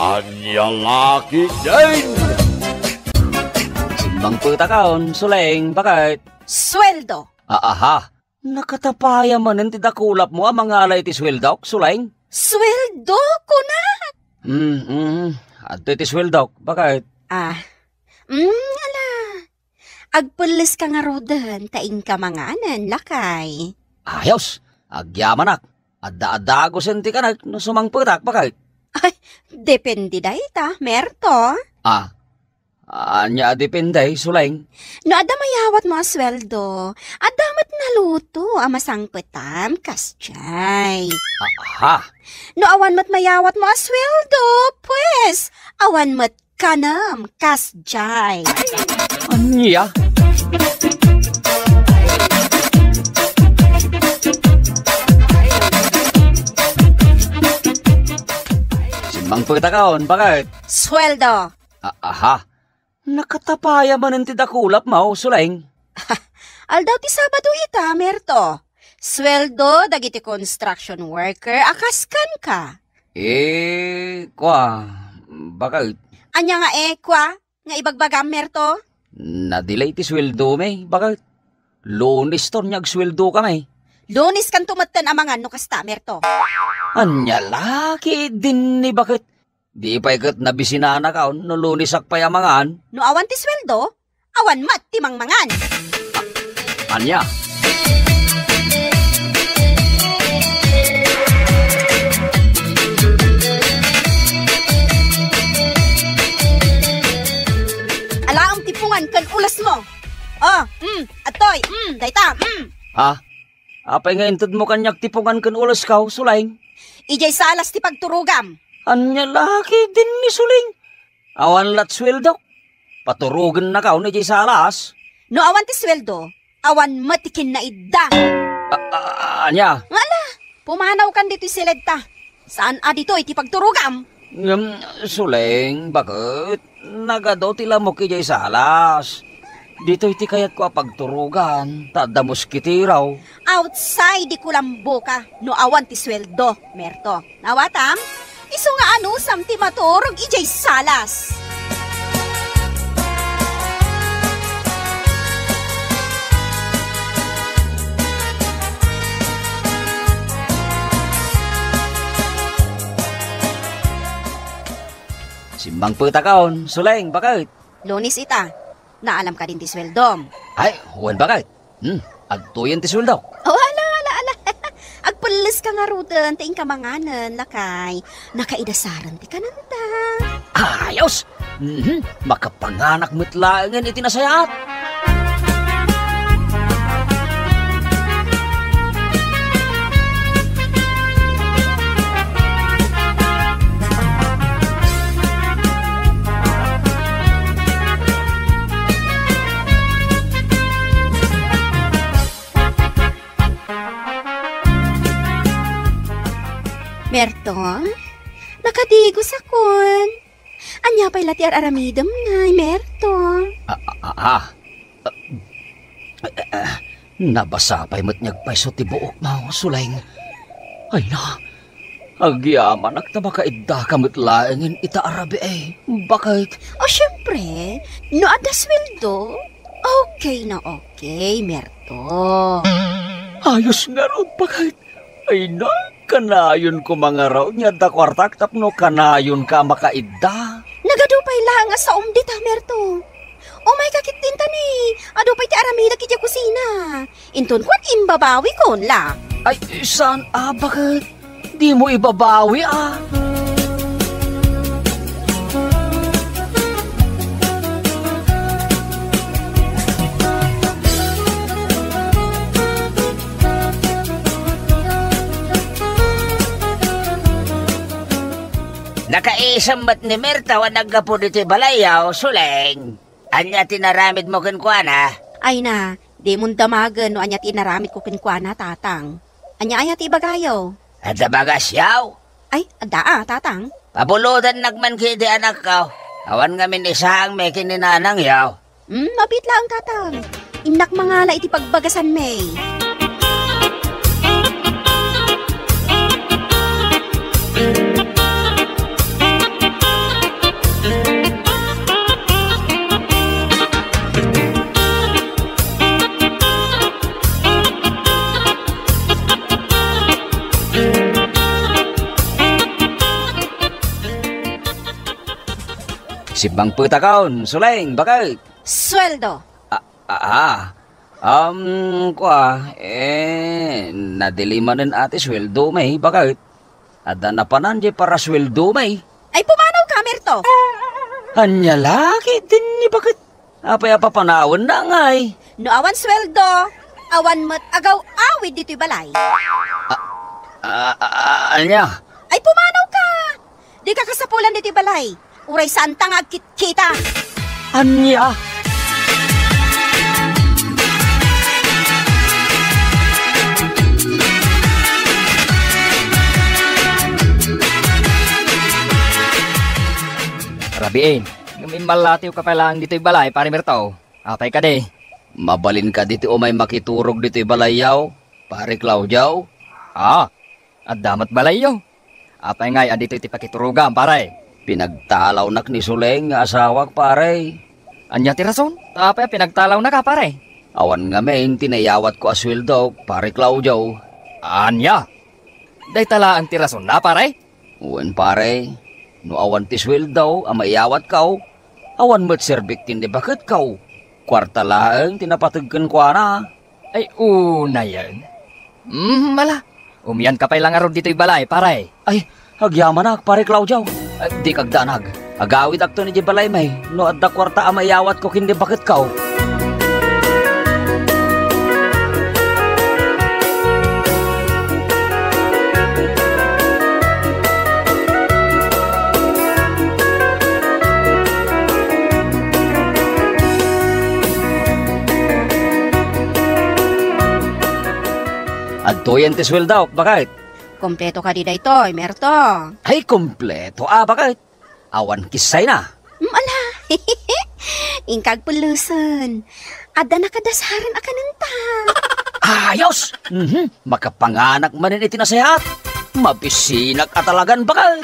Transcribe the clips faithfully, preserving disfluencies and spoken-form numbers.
Ania la ketdin? Simmangpetakon, Suleng, bakit? Sueldo. Aaha. Nakatapaya manen ti dakulapmo a mangala iti sueldok, Suleng? Sueldo, kunak? Mm, mm. Adtoy ti sueldok, bakit? Ah. Mm, ala. Agpelleska ngaruden ta inka manganen, lakay. Ayos, agyamanak. Adda-addagusen ti kanek no sumangpetak, bakit? Ay, depende dayta, Merto. Ah, ania a depende, Suleng? No adda mayawatmo a sueldo, adda met naluto a masangpetam, kasjay. Aha. No awan met mayawatmo a sueldo, pues, awan met kanem, kasjay. Ania? Simmangpetakon, bakit? Sueldo. A-, aha. Nakatapaya manen ti dakulapmo, Suleng. Aldaw ti Sabado ita, Merto. Sueldo dagiti construction worker a kas kenka. Eh, kua, bakit? Ania nga eh, kua? Nga ibagbagam, Merto? Nadelay ti sueldomi, bakit? Lunes ton nga agsueldo kami. Lunes kanto metten a mangan no kasta, Merto. Ania la ketdin ni, bakit? Di pay ket nabisinanakon no Lunesak pay a mangan. No awan ti sueldo, awan met ti mangmangan. Ania? Alaem ti pungan ken ulesmo. Oh, mm, adtoy, mm, dayta, mm. Ha? Apay nga intedmo kaniak ti pungan ken ulesko, Suleng? Idiay salas ti pagturogam. Ania la ketdin ni, Suleng? Awan la't sueldok. Paturogennakon idiay salas. No awan ti sueldo, awan met ti kinnaidda. A-, a-, ania? Ngala, pumanawkan ditoy siledta. Saan a ditoy ti pagturogam? Ngem, Suleng, bakit? Nagadu ti lamok idiay salas. Ditoy ti kayatko a pagturogan, ta adda moskitero. Outside di kulamboka, no awan ti sueldo, Merto. Nawatam? Isu nga anusam ti maturog idiay salas. Simmangpetakon, Suleng, bakit? Lunes ita. Naalam kadin ti sueldom? Ay, wen, bakit? Hmm, adtoyen ti sueldok. Oh, ala, ala, ala. Agpelleska ngaruden, ta inka manganen, lakay. Nakaidasaren ti kanenta. Ayos! Mhm, makapanganak met laengen iti nasayaat. Merto, nakadigusakon. Ania pay la ti ar-aramidem, Nay Merto? Ah, ah, ah, ah. Ah, ah, ah. Nabasa pay met nga agpayso ti buokmo, Suleng. Ay na, agyamanak ta makaiddaka met laengen ita a rabii. Bakit? O, siempre, no adda sueldo, okay na okay, Merto. Ayos ngarud, bakit? Ay na, kanayon koma ngarud nga adda kuartak tapno kanayonka a makaidda. Nagadu pay laeng a saom dita, Merto. Umayka ketdin ta ni, adu pay ti aramidek idiay kusina. Inton kuan, imbabawikon la. Ay, saan a, bakit? Dimo ibabawi, a. Nakaisem met ni Merto a naggapu ditoy balayyo, Suleng. Ania ti inaramidmo kenkuana? Ay na, dimon damagen no ania ti inaramidko kenkuana, Tatang. Ania aya ti ibagayo? Adda bagasyo? Ay, adda a, Tatang. Pabulodannak man ketdi, anakko. Awan ngamin isaangmi ken ni nanangyo. Hmm, mabiit laeng, Tatang. Innak mangala iti pagbagasanmi. Simmangpetakon, Suleng, baket. Sueldo. Ah, ah, ah. Um, kua, eh, nadilimanen a ti sueldo may, baket. Adda napanan di parasueldo may. Ay, pumanaw ka, Merto. Ania la ketdin ni baket? Apay a papanawenna ngay? No awan sueldo, awan met agaw-awid ditoy balay. Ah, ah, ah, ania? Ay, pumanaw ka. Dika kasapulan ditoy balay. Uray saanta nga agkitkita. Ania? Rabiin, ngem immalatiwka pay laeng ditoy balay, Pare Merto. Apay kadi? Mabalin kadi ti umay makiturog ditoy balayyo, Pare Claudio? Ah, adda met balayyo. Apay ngay a ditoy ti pakiturogam, pare? Pinagtalawnak ni Suleng nga asawak, pare. Ania ti rason? Apay a pinagtalawnaka, pare? Awan ngamin ti naiyawatko a sueldok, Pare Claudio. Ania? Dayta laeng ti rasonna, pare? Wen, pare. No awan ti sueldo a maiyawatko, awan met serbik ken ni baketko. Kuarta laeng ti napateg kenkuana. Ay, unayen. Mm, ala. Umianka pay la ngarud ditoy balay, pare. Ay, agyamanak, Pare Claudio. Ah, dika agdanag. Agawidakton idiay balay may no adda kuarta a maiyawatko ken ni baketko. Adtoyen ti sueldok, baket. Kompleto kadi daytoy, Merto? Ay, kompleto a, baket. Awan kissayna. Mm, ala. Inka agpellesen. Adda nakadasaren a kanenta. Ayos! Mhm. Makapanganak manen iti nasayaat. Mabisinak a talagan, baket.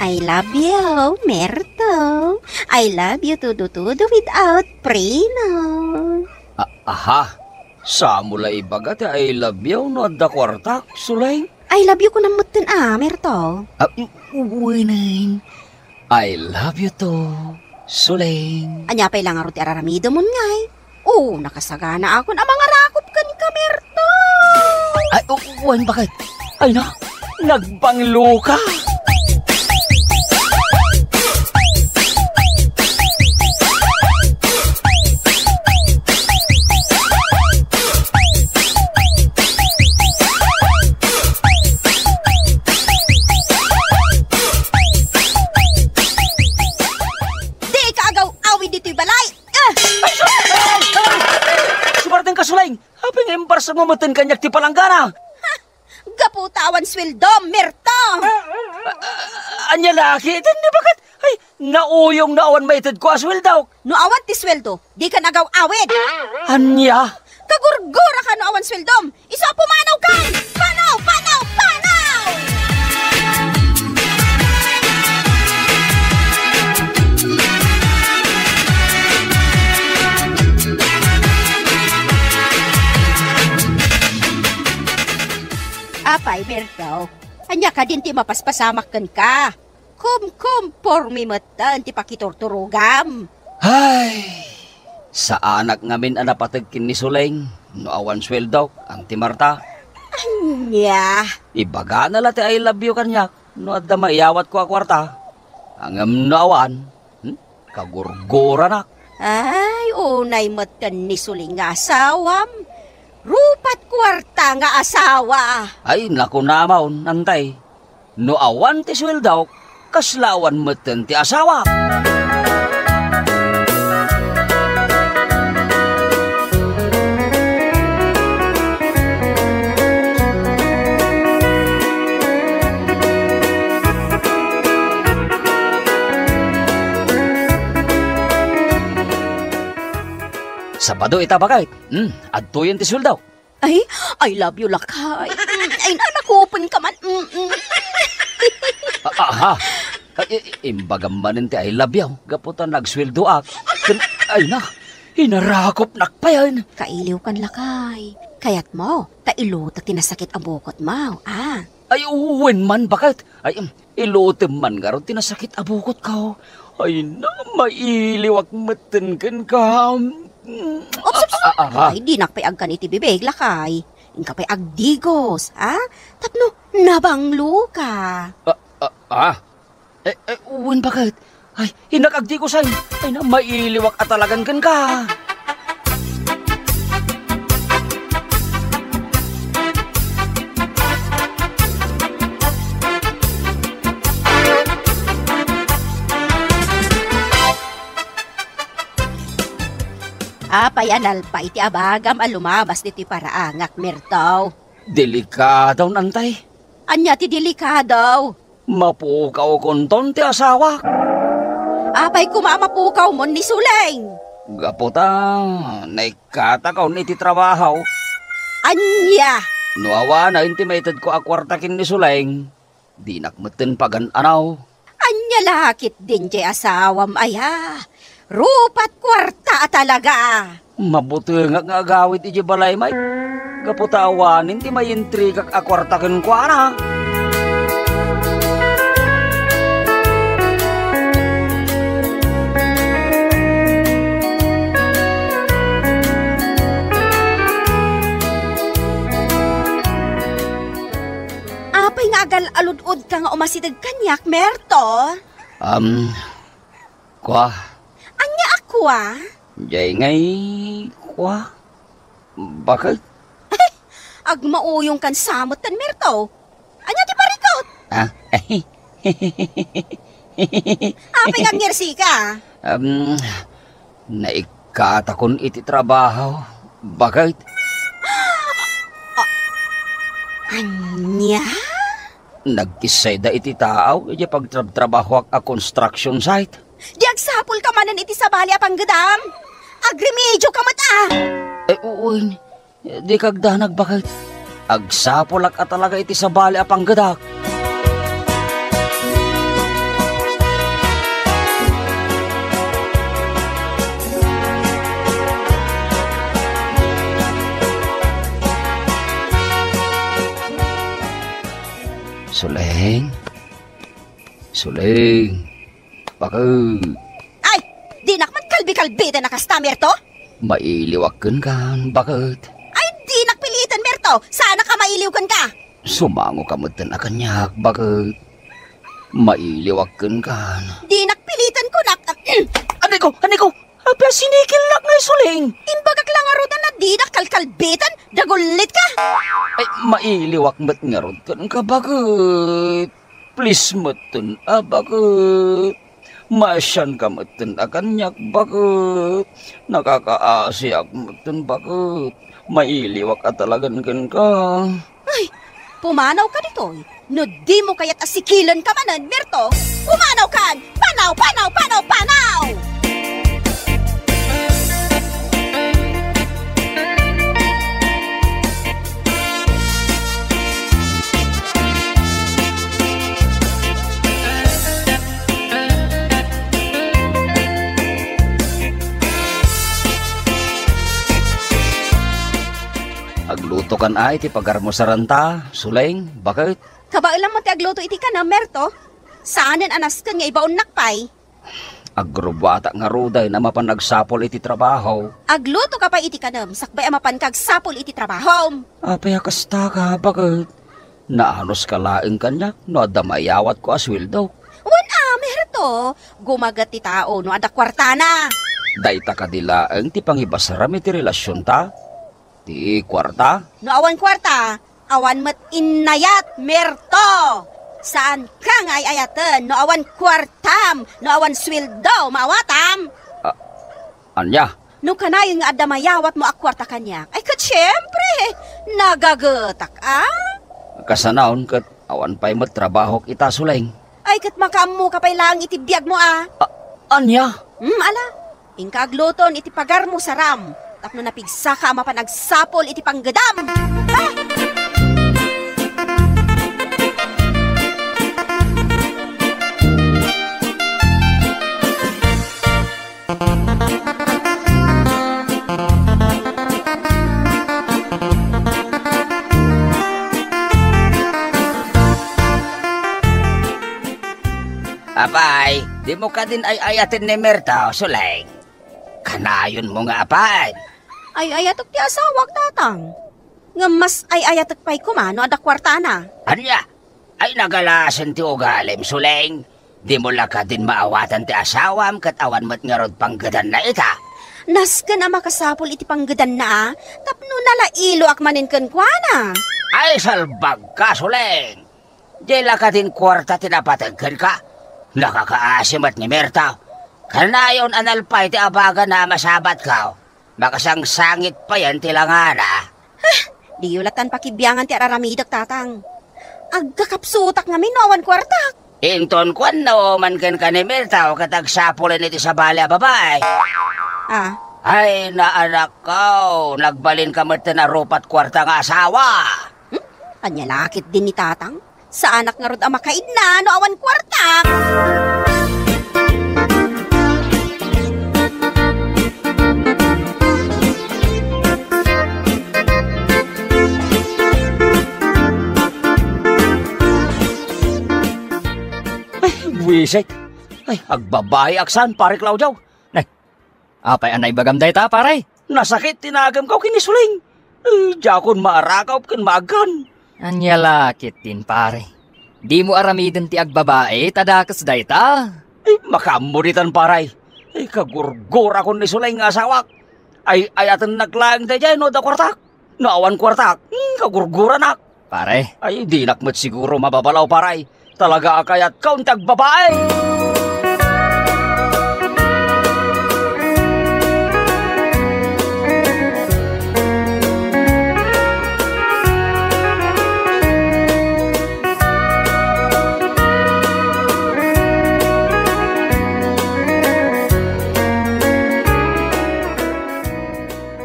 I love you, Merto. I love you, tudu-tudu without preno. A-, aha. Samo la ibaga ti I love you no adda kuartak, Suleng? I love you kunam metten a, Merto. Ah, u-, u-, uwenen. I love you too, Suleng. Ania pay la ngarud ti ar-aramidemon ngay? O, nakasaganaakon a mangarakop kenka, Merto. Ay, u-, wen, baket? Ay na, nagbangloka. Dika agaw-awid ditoy balay! Ah! Ay, sus! Ay, ay! Sumartenka, Suleng! Apay nga imparsumo metten kaniak ti palanggana? Ha? Gapu ta awan sueldo, Merto! Ania la ketdin ni baket? Ay, nauyong no awan maitedko a sueldok. No awan ti sueldo, dika agaw-awid. Ania? Kagurguraka no awan sueldom. Isu a pumanawkan! Panaw! Panaw! Panaw! Apay, Merto, ania kadin ti mapaspasamak kenka? Kumkumporme metten ti pakiturturogam. Ay, saanak ngamin a napateg ken ni Suleng no awan sueldok, Auntie Marta. Ania? Ibagana la ti I love you kaniak no adda maiyawatko a kuarta. Ngem no awan, hmm? Kagurguranak. Ay, unay metten ni Suleng nga asawam. Rupat kuarta nga asawa. Ay, naku, namaon, antay. No awan ti sueldok, kasla awan metten ti asawa. Sabado ita, baket. Hmm, adtoyen ti sueldok. Ay, I love you, lakay. Mm, ay, nanakupenka man. Mm, mm. A-, aha. Ay, i-, imbagam manen ti I love you, gapu ta nagsweldoak. Ken, ay na, inarakopnak payen. Kailiwkan, lakay. Kayatmo, ta ilutek ti nasakit a bukotmo, a? Ay, wen man, baket. Ay, em, ilutem man ngarud ti nasakit a bukotko. Ay na, mailiwak metten kenka. Ups, ups. Ah, ah, ah, ah. Ay, dinak pay agkan iti bibig, lakay. Inka pay agdigos, a? Tapno nabangloka. Ah, ah, ah. Eh, eh, wen, baket. Ay, innak agdigosan. Ay na, mailiwak a talagan kenka. Apay a nalpa iti abagam a lumabas ditoy paraangak, Merto? Delikado, Nantay. Ania ti delikado? Mapukawkon ton ti asawak. Apay koma a mapukawmon ni Suleng? Gapu ta naikkatakon iti trabaho. Ania? No awanen ti maitedko a kuarta ken ni Suleng, dinak metten pagan-anaw. Ania la ketdin ti asawam aya? Rupat kuarta a talaga. Mabutengak nga agawid idiay balay, Mike. Gapu ta awanen ti maintrigak a kuarta kenkuana. Apay nga agal-alud-odka nga umasideg kaniak, Merto? Um, Kua. Ania a kua? Jay ngay kua. Baket? Agmauyongkan sa metten, Merto. Ania ti parikut? Ah? Apay nga agngirsi ka? Um, naikkatakon iti trabaho. Baket? Ah, ania? Nagkissayda iti tao iti pagtrabtrabahoak a construction site. Di agsapulka manen iti sabali a panggedam. Agremedioka met a. Eh, wen, di kagdanag, baket. Agsapulak a talaga iti sabali a panggedak. Suleng. Suleng. Baket. Ay, dinak man kalbi-kalbiten a kasta, Merto? Mailiwak kenkan, baket. Ay, dinak piliten, Merto. Saanka mailiw kenka. Sumangoka metten a kaniak, baket. Mailiwak kenkan. Dinak piliten kunak. Anay ko, anay ko. Apay a sinikilnak nga Suleng? Imbagak la ngarud a dinak kalkalbiten, dagullitka. Ay, mailiwak met ngarud kenka, baket. Please metten a, baket. Maasianka metten a kaniak, baket. Nakakaasiak metten, baket. Mailiwak a talagan kenka. Ay, pumanawka ditoy. No dimo kayat a sikilenka manen, Merto, pumanawkan! Panaw, panaw, panaw, panaw! Aglutokan a iti pagarmusaranta, Suleng, baket. Kabaelam met ti agluto iti kanem, Merto. Saanen a nasken nga ibaonnak pay. Agrubbuatak ngaruden a mapan agsapul iti trabaho. Aglutoka pay iti kanem, sakbay a mapanka agsapul iti trabahom. Apay a kastaka, baket? Naanuska laeng kaniak no adda maiyawatko a sueldok. Wen a, Merto, gumaget ti tao no adda kuartana. Dayta kadi laeng ti pangibasaram iti relasionta? Ti kuarta? No awan kuarta, awan met innayat, Merto. Saanka nga ay-ayaten no awan kuartam, no awan sueldo maawatam. A-, ania? No kanayon nga adda mayawatmo a kuarta kaniak, ay ket siempre, nagagetak, a? Kasanaon ket awan pay met trabahok ita, Suleng. Ay ket makaammoka pay laeng iti biagmo, a? A-, ania? Hmm, ala. Inka agluton iti pagarmo, saram, tapno napigsaka a mapan agsapul iti panggedam. Ah! Apay, dimo kadin ay-ayaten ni Mirto, Suleng? Kanayonmo nga apayen. Ay-ayatek ti asawak, Tatang. Ngem mas ay-ayatek pay koma no adda kuartana. Ania? Ay nagalasen ti ugalim, Suleng. Dimo la kadin maawatan ti asawam ket awan met ngarud panggedanna ita. Nasken a makasapul iti panggedanna a, tapno nalailoak manen kenkuana. Ay, salbagka, Suleng! Di la kadin kuarta ti napateg kenka? Nakakaasi met ni Mirto. Kanayon a nalpay ti abagana a masabatko. Makasangsangit payen ti langana. Ah, diyo latan pakibiangan ti ar-aramidek, Tatang. Agkakapsutak ngamin no awan kuartak. Inton kuanno man kenka ni Mirto ket agsapulen iti sabali a babai. Ah. Ay, naanakko, nagbalinka met ti narupat kuarta nga asawa. Hmm? Ania la ketdin ni Tatang? Saanak ngarud a makaidna no awan kuartak. Ay, buisit. Ay, agbabaeak saan, Pare Claudio. Nay, apay a naibagam dayta, pare? Nasakit ti nagem ko ken ni Suleng. Eh, diakon maarakaw ken maagkan. Ania la ketdin, pare? Dimo aramiden ti agbabae ta dakes dayta? Eh, makaammo ditan, pare. Eh, kagurgurakon ni Suleng nga asawak. Ay-ayatennak laeng daydiay no adda kuartak. No awan kuartak, hmm, kagurguranak. Pare. Ay, dinak met siguro mababalaw, pare. Talaga a kayatko ti agbabae.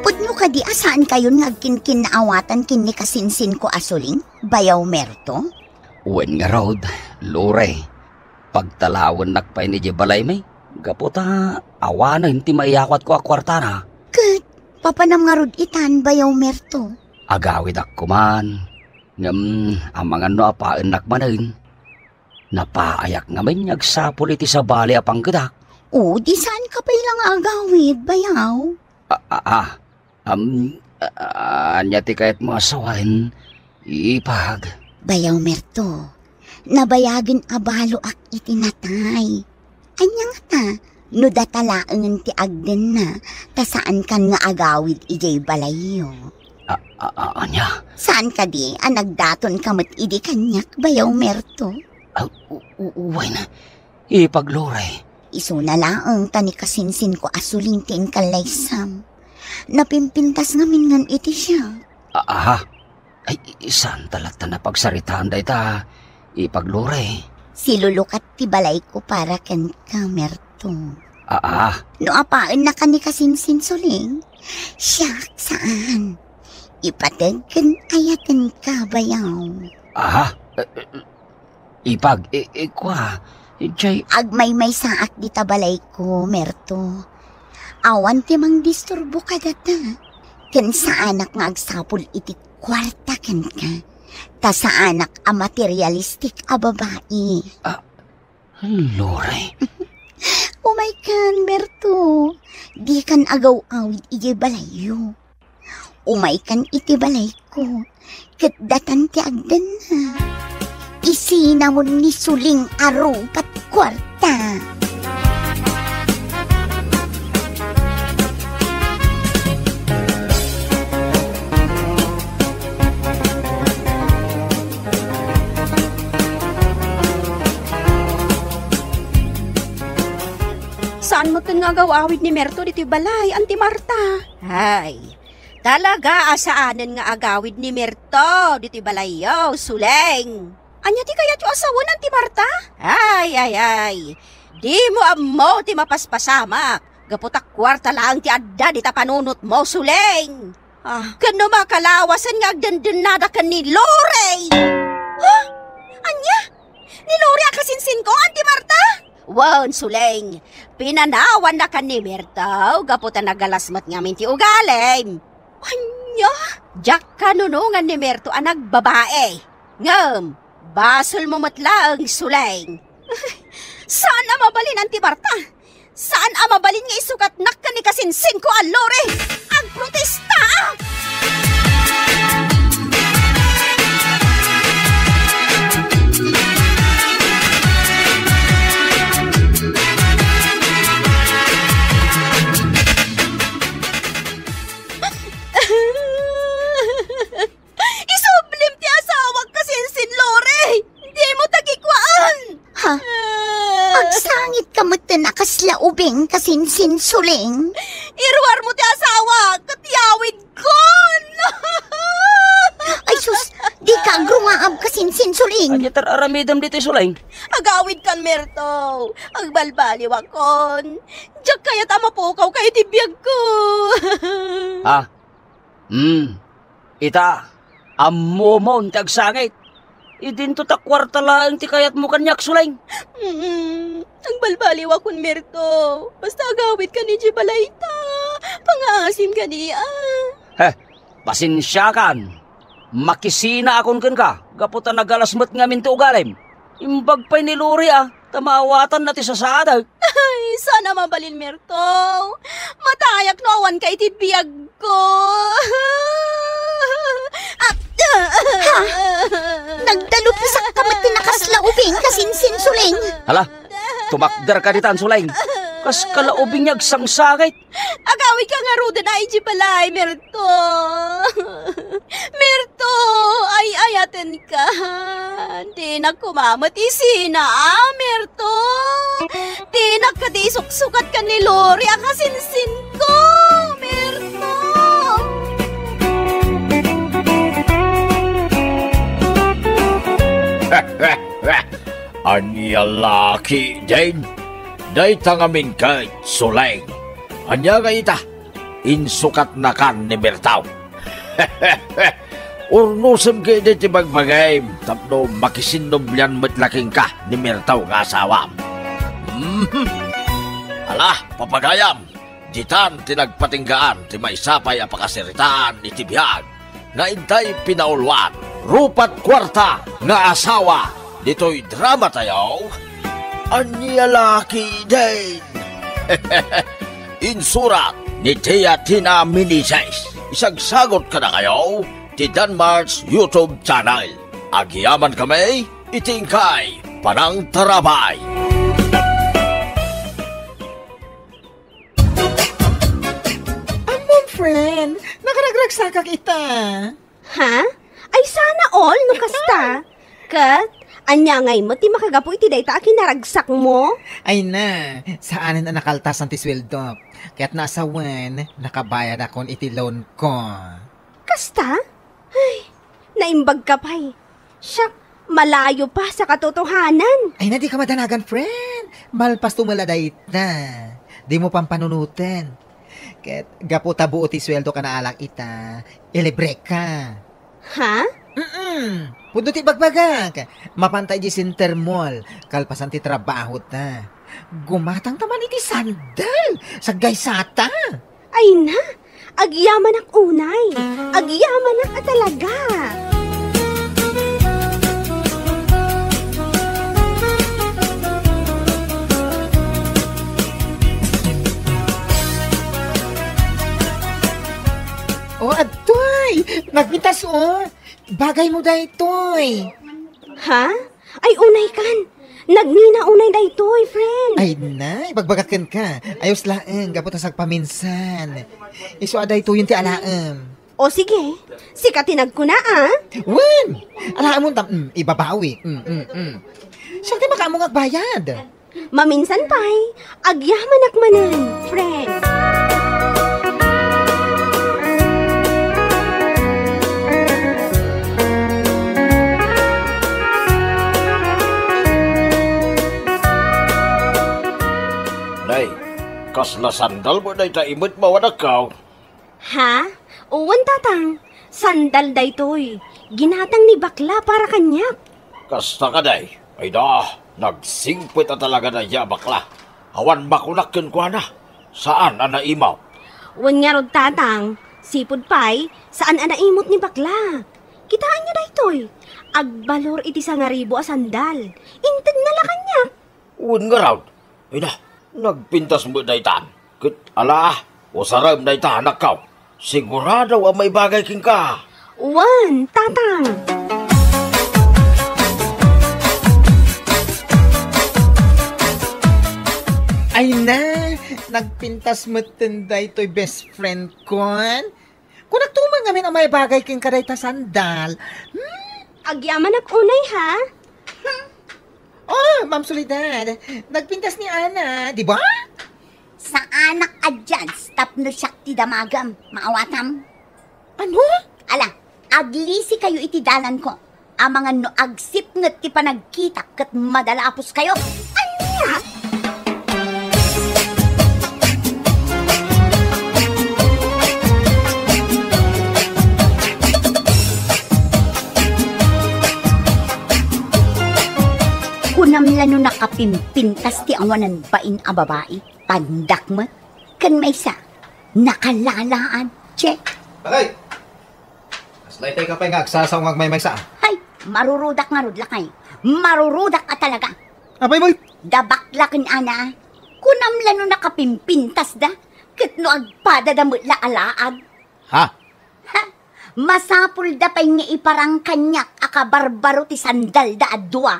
Pudno kadi a saankayon nga agkinkinnaawatan ken ni kasinsinko a Suleng, Bayaw Merto? Wen ngarud, Lore, pagtalawennak pay idiay balaymi, gapu ta awanen ti maiyawatko a kuartana. Ket papanam ngarud itan, Bayaw Merto? Agawidak koman, ngem amangan no apaennak manen. Napaayak ngamin nga agsapul iti sabali a panggedak. O, di saanka pay la nga agawid, Bayaw? A, a, a, am, a, ania ti kayatmo a sawen, Ipag? Bayaw Merto, nabayagen a baloak iti natay. Ania ngata, no data laengen ti agdenna, ta saankan nga agawid idiay balayyo? A, a, a, ania? Saan kadi a nagdatonka met idi kaniak, Bayaw Merto? A, u-, u-, wen, Ipag Lore. Isuna laeng ta ni kasinsinko a Suleng ti inkallaysam. Napimpintas ngamin ngem iti siak. A, aha? Ay, saan ta latta a pagsaritaan dayta, Ipag Lore? Silulukat ti balayko para kenka, Merto. A, aha? No apaennaka ni kasinsin Suleng, siak saan. Ipateg ken ayatenka, Bayaw. Aha? Eh, eh, Ipag, i-, ikua, idiay. Agmaymaysaak dita balayko, Merto. Awan ti mangdisturbo kadata. Ken saanak nga agsapul iti kuarta kenka. Ta saanak a materialistik a babai. Ah, Lore. Umaykan, Merto. Dikan agaw-awid idiay balayyo. Umaykan iti balayko, ket datan ti agdenna. Isinamon ni Suleng a rupat kuarta. Saan metten nga agaw-awid ni Merto ditoy balay, Anti Marta? Ay, talaga a saanen nga agawid ni Merto ditoy balayyo, Suleng. Ania ti kayatyo a sawen, Anti Marta? Ay, ay, ay. Dimo ammo ti mapaspasamak. Gapu ta kuarta laeng ti adda dita panunotmo, Suleng. Ah. Ken no makalawasen nga agdendennada ken ni Lorey. Ha? Ania? Ni Lorey a kasinsinko, Anti Marta? Wen, Suleng. Pinanawannakan ni Merto gapu ta nagalas met ngamin ti ugalim. Ania? Diak kanunongan ni Merto a nagbabae. Ngem, basolmo met laeng, Suleng. Mabalin, Auntie Marta. Saan a mabalin nga isukatnak ken ni kasinsinko a Lori. Agprotesta! Isublim ti asawak kasinsin, Lori! Dimo ta kikuaan! Ha? Agsangitka metten a kasla ubing kasinsin, Suling? Iruarmo ti asawak ket yawidkon! Ay sus, dika agrungaab kasinsin, Suling. Ania ti ar-aramidem ditoy, Suling? Agawidkan, Merto. Agbalbaliwakon. Diak kayat a mapukawka iti biagko. Ah, Hmm. Ita, ammomon ti agsangit. Idinto ta kuarta laeng ti kayatmo kaniak, Suling. Mm, agbalbaliwakon, Merto. Basta agawidkan idiay balayta. Pangaasim kaniak. Heh, pasensiakan. Makisinaakon kenka gapu ta nagalas met ngamin ti ugalim. Imbag pay ni Lori a ta maawatanna ti sasaada. Ay, saan a mabalin, Merto. Matayak no awanka iti biagko. Ah, Ha? Nagdalupsakka met ti nakasla ubing kasinsin, Suling. Hala, tumakderka ditan, Suling. Kaska la ubing nga agsangsangit. Agawidka ngaruden a idiay balay, Merto. Merto, ay-ayatenka. Dinak koma met isina, a, Merto. Dinak kadi isuksukat ken ni Lori a kasinsinko, Merto. Ania la ketdin? Dayta ngamin ket, Suling. Ania nga ita? Insukatnakan ni Merto. Urnosem ketdi ti bagbagim tapno makisinnublian met la kenka ni Merto nga asawam. Mhm. Ala, papagayam, ditan ti nagpatinggaan ti maysa pay a pakasaritaan iti biag nga intay pinauluan. Rupat kuarta nga asawa ditoy dramatayo. Ania la ketdin? Insurat ni Tia Tina Meneses. Isagsagot kadakayo ti Danmar's YouTube channel. Agyamankami iti inkay panangtarabay. Ammom, friend, nakaragragsakak ita. Ha? Ay, sana all no kasta. Ket, ania ngay met ti makagapu iti dayta a kinaragsakmo? Ay na, saanen a nakaltasan ti sueldok. Ket naasawen, nakabayadakon iti loan ko. Kasta? Ay, naimbagka pay. Siak, malayo pa sa katotohanan. Ay na, dika madanagan, friend. Malpasto met la dayta. Dimo pampanunoten. Ket gapu ta buo ti sueldok a naalak ita, ilibreka. Ha? Mm-mm. Pudno ti ibagbagak. Mapanta idiay Center Mall, kalpasan ti trabahota. Gumatangta man iti sandal. Saggaysata. Ay na, agyamanak unay. Agyamanak a talaga. O, adtoy! Nagpintas, o! Bagaymo daytoy! Ha? Ay, unay kan! Nagnina unay daytoy, friend! Ay, nay, ibagbagak kenka. Ayos laeng, gapu ta sagpaminsan. Isu a daytoyen ti alaem. O sige, sika ti nagkuna, a? Wen! Alaem unta, mm, ibabawi. Mm, mm, mm. Siak ti makaammo nga agbayad. Maminsan pay, agyamanak manen, friend. Nay, kasla sandal mo dayta imet mawadakkaw? Ha? Wen, tatang. Sandal daytoy. Ginatang ni bakla para kaniak. Kasta kadi? Ay da, nagsingpet a talaga dayta a bakla. Awan makunak kenkuana. Saan a naimut. Wen ngarud, tatang. Sipud pay, saan a naimut ni bakla. Kitaenyo daytoy. Agbalor iti sangaribu a sandal. Intedna la kaniak. Wen ngarud, Ay na, nagpintas met daytan. Ket ala, usarem dayta, anakko. Sigurado a maibagay kenka. Wen, Tatang. Ay na, nagpintas metten daytoy best friend kon. Kunak tuman ngamin a maibagay kenka dayta sandal. Hmm? Agyamanak unay, ha? Hmm. Oh, Ma'am Soledad, nagpintas ni Ana, di ba? Saanak a judge tapno siak ti damagem, maawatam. Ano? Ala, aglisikayo iti dalanko. Amangan no agsipnget ti panagkitak ket madalaposkayo. Ania? Kunam la no nakapimpintas ti awanan bain a babai, pandak met. Ken maysa, nakalalaan, che. Agay! Kasla itay ka pay nga agsasaw nga agmaymaysa. Hay, marurudak ngarud, lakay. Marurudak a talaga. Apay mo? Dabak la ken Ana. Kunam la no nakapimpintasda, ket no agpadada met la a laag. Ha? Ha? Masapulda pay nga iparang kaniak a kabarbaro ti sandalda a dua.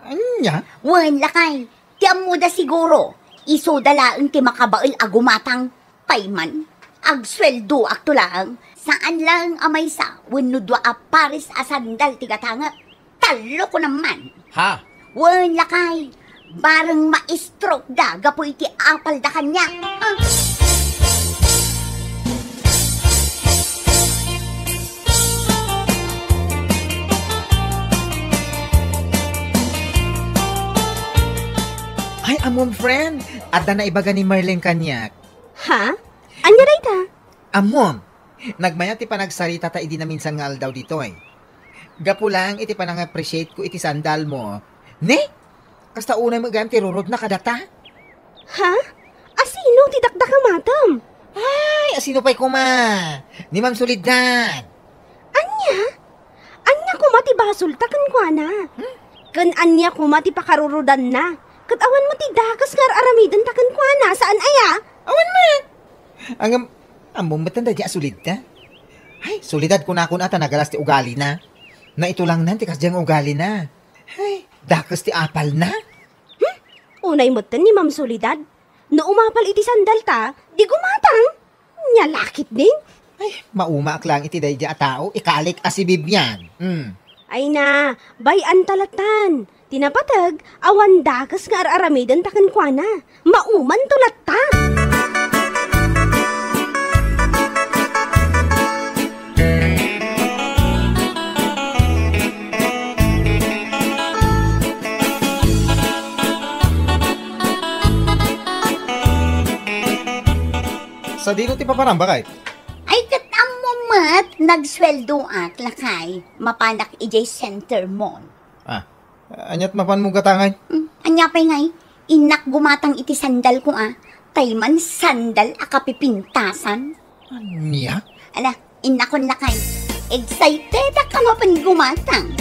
Ania? Wen, lakay. Ti ammoda siguro, isuda laeng ti makabael a gumatang. Pay man, agsueldoakto laeng. Saan laeng a maysa wenno dua a pares a sandal ti gatangek. Tallo ko naman. Ha? Wen, lakay. Bareng ma-stroke da gapu iti apalda kaniak. Ah. Ay, ammom, friend, adda naibaga ni Marlene kaniak. Ha? Ania dayta? Ammom, nagmayat ti panagsaritata idi naminsan nga aldaw ditoy. Gapu laeng iti panang-appreciate ko iti sandal mo. Ne? Kasta unay met gayam ti rurod na kadata? Ha? Asino ti dakdakamatem? Ay, asino pay koma? Ni Ma'am Soledad. Ania? Ania koma ti basolta kenkuana? Hmm? Ken ania koma ti pakarurudanna? Ket awan met ti dakes nga ar-aramidenta kenkuana, saan aya? Awan met. Ngem, ammom met daydiay a Soledad. Ay, Soledad kunakon a ta nagalas ti ugalina. Naitulangnan ti kasdiay nga ugalina. Ay, dakes ti apalna. Hmm? Unay metten ni Ma'am Soledad. No umapal iti sandalta, di gumatang. Nia la ketdin? Ay, maumaak laeng iti daydiay a tao, ikalik a si Bibian. Hmm. Ay na, bay-anta lattan. Ti napateg, awan dakes nga ar-aramidenta kenkuana. Maumanto latta. Sadino ti papanam, baket? Ay, ket ammo met, nagsueldoak, lakay. Mapanak idiay Center Mall. Ah, aniat mapanmo gatangay? Hmm, ania pay ngay? Innak gumatang iti sandal ko, a. Tay man sandal a kapipintasan. Ania? Ala, innakon lakay. Excited a ka mapan gumatang.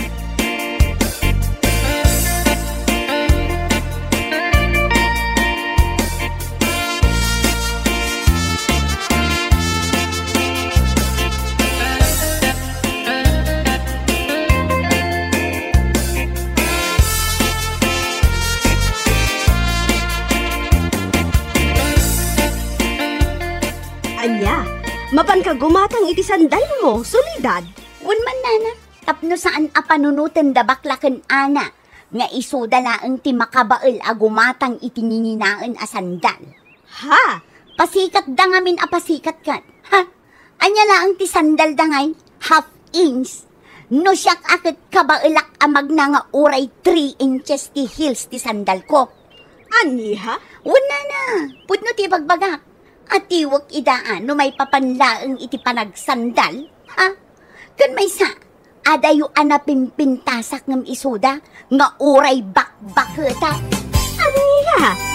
Ania, mapanka gumatang iti sandalmo, Soledad? Wen man, nana, tapno saan a panunoten da bakla ken Ana nga isuda laeng ti makabael a gumatang iti ngininaen a sandal. Ha? Pasikatda ngamin a pasikat ket. Ha? Ania laeng ti sandalda ngay? Half inch. No siak a ket kabaelak a magna nga uray three inches ti heels ti sandalko. Ania? Wen, nana, pudno ti ibagbagak. Atiwek ida a no maipapan laeng iti panagsandal. Ha? Ken maysa, adayo a napimpintasak ngem isuda nga uray bakbaketa. Ania?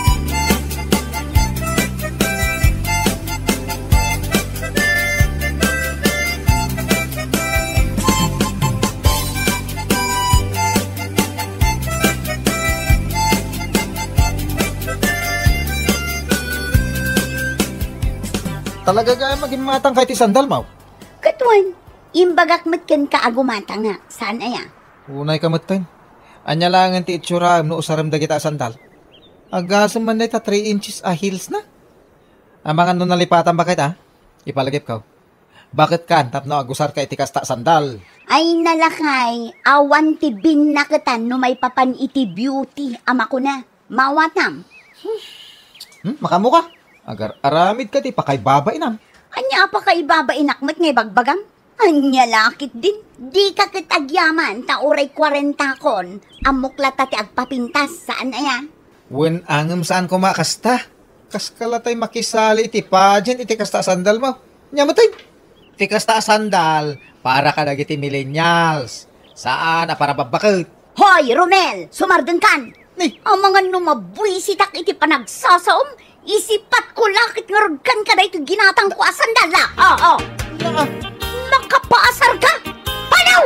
Talaga gayam a gimmatangka iti sandalmo? Ket wen, imbagak met kenka a gumatangak, saan aya? Unayka metten. Ania laengen ti itsuraem no usarem dagita a sandal? Agasem man dayta three inches a heelsna. Amangan no nalipatan baket, a? Ipalagipko. Baketkan tapno agusarka iti kasta a sandal? Ay, nalakay, awan ti binnaketan no maipapan iti beauty a makuna. Mawatam. Hmm, makaammoka? Agar-aramidka ti pakaibabainam. Ania a pakaibabainak met nga ibagbagam? Ania la ketdin? Dika ket agyaman ta uray kuarentakon, ammok latta ti agpapintas, saan aya? Wen, ngem saan koma a kasta. Kaska latta ti makisali iti pageant iti kasta a sandalmo. Ania metten? Ti kasta a sandal, para kadagiti millennials. Saan a para babbaket. Hoy, Romel! Sumardengkan! Ni? Amangan no mabuisitak iti panagsasaom, isipatko la ket ngarud kenka daytoy ginatangko a sandal, a? Oo. Naa. Makapaasarka! Panaw!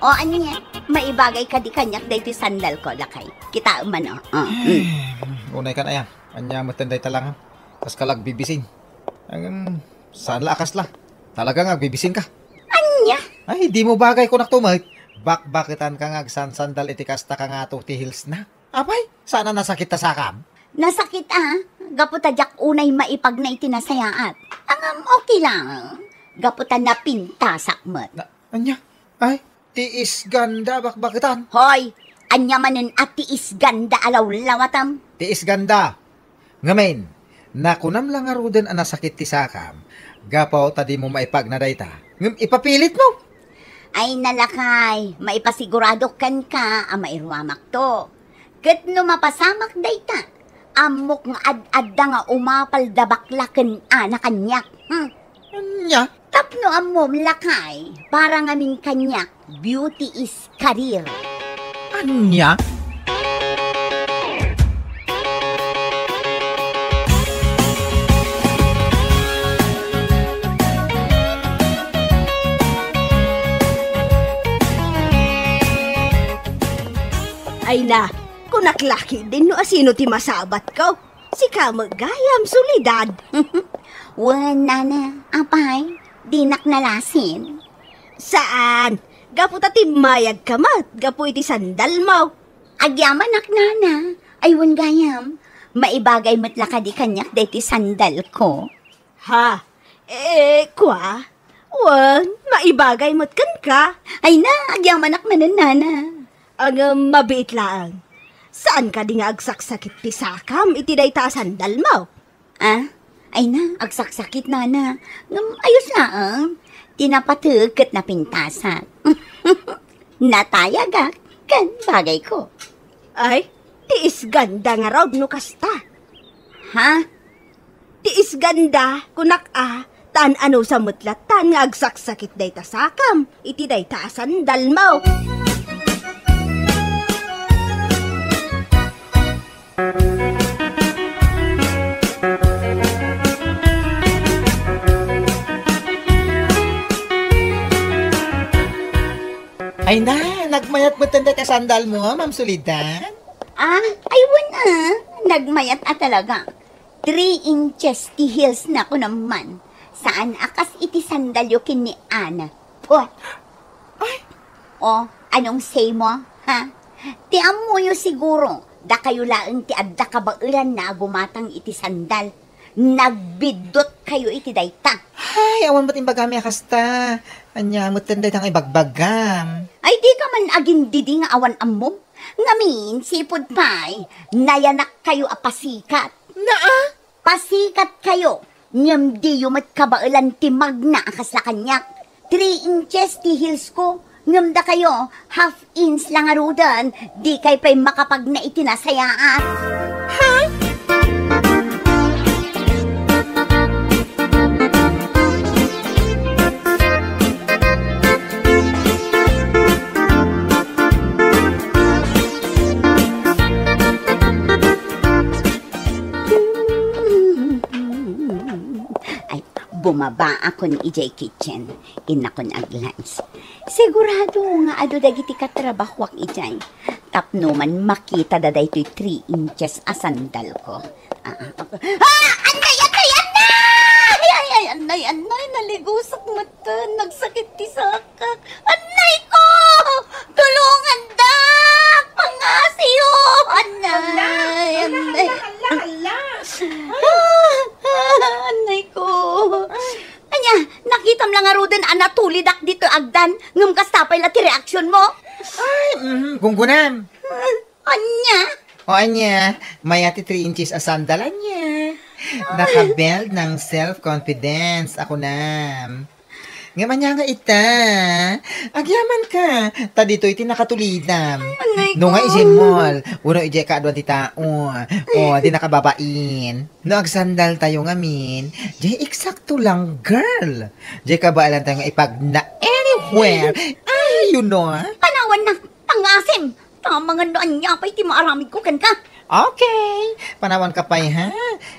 O, ania? Maibagay kadi kaniak daytoy sandalko, lakay. Kitaem man, o. O, mm. Ay, unaykan aya. Ania metten dayta laeng? Kaska la agbibisin. Ngem, saan la a kasla. Talaga nga agbibisinka. Ania? Ay, dimo bagay kunakto met. Bakbaketanka nga agsansandal iti kasta kangato ti heelsna. Apay, saan a nasakit ta sakam? Nasakit a, gapu ta diak unay maipagna iti nasayaat. Ngem okay lang, gapu ta napintasak met. Na, ania? Ay, tiis ganda a bakbaketan. Hoy, ania manen a tiis ganda a lawlawatam? Tiis ganda. Ngamin, nakunam la ngaruden a nasakit ti sakam, gapu ta dimo maipagna dayta, ngem ipapilitmo. Ay, nalakay, maipasigurado kenka a mairuamakto. Ket no mapasamak dayta, ammok nga ad-adda nga umapalda bakla ken ana kaniak. Hmm. Ania? Tapno ammom, lakay, para ngamin kaniak, beauty is career. Ania? Ay na, kunak la ketdin no asino ti masabatko. Sika met gayam, Soledad. Wen, nana, apay, dinak nalasin. Saan? Gapu ta timmayagka met gapu iti sandalmo. Agyamanak, nana. Ay, wen gayam, maibagay met la kadi kaniak daytoy sandalko? Ha? Eh, kua? Wen, maibagay met kenka. Ay na, agyamanak manen, nana. Ngem mabiit laeng. Saan kadi nga agsaksakit ti sakam iti dayta a sandalmo? Ah? Ay na, agsaksakit, nana. Ngem ayos laeng. Ti napateg ket napintasak. Natayagak ken bagayko. Ay, tiis ganda ngarud no kasta. Ha? Tiis ganda, kunak a, tan ano sa met lattan nga agsaksakit dayta sakam iti dayta a sandalmo. Ay na, nagmayat met dayta sandalmo, Ma'am Soledad? Ah, ay, wen a, nagmayat a talaga. Three inches ti heelsna, kunam man. Saan a kas iti sandalyo ken ni Ana. Puh! Ay! O, anong say mo, ha? Ti ammoyo siguro, dakayo laeng ti adda kabaelanna a gumatang iti sandal. Nagbiddutkayo iti dayta. Ay, awan met imbagami a kasta. Ania met dayta nga ibagbagam? Ay, dika man agindidi nga awan ammom. Ngamin, sipud pay, nayanakkayo a pasikat. Naa? Pasikatkayo, ngem diyo met kabaelan ti magna a kasla kaniak. Three inches ti heelsko, ngem dakayo, half inch la ngaruden, dikay pay makapagna iti nasayaat. Ha? Ay, Bumabaakon idiay kitchen, innakon aglunch. Sigurado nga adu dagiti katrabahoak idiay. Tapno man makita da daytoy three inches a sandalko. Ah, ah, ah, ah, annay, annay, annay! Ay, ay, annay, annay, naligusak metten, nagsakit ti sakak. Annay ko! Tulongandak! Pangasiyo! Annay, annay. Hala, hala, hala, hala. Ah, ah, annay ko. Ania, nakitam la ngaruden a natulidak ditoy agdan, ngem kasta pay la ti reaksionmo? Ay, mhm, gunggonam. Ania? O ania, mayat ti three inches a sandal, ania. Naka-build ng self-confidence, a kunam. Ngem ania nga ita? Agyamanka, ta ditoy ti nakatulidam. Ay, annay ko. No nga idiay mall, wenno idiay kaaduan ti tao, o, di nakababain. No agsandaltayo ngamin, diay eksakto lang, girl. Diay kabaelantayo nga ipagna anywhere. Ay, you know, ah? Panawannak, pangasim! Amangan no ania pay ti maaramidko kenka. Okay. Panawanka pay, ha?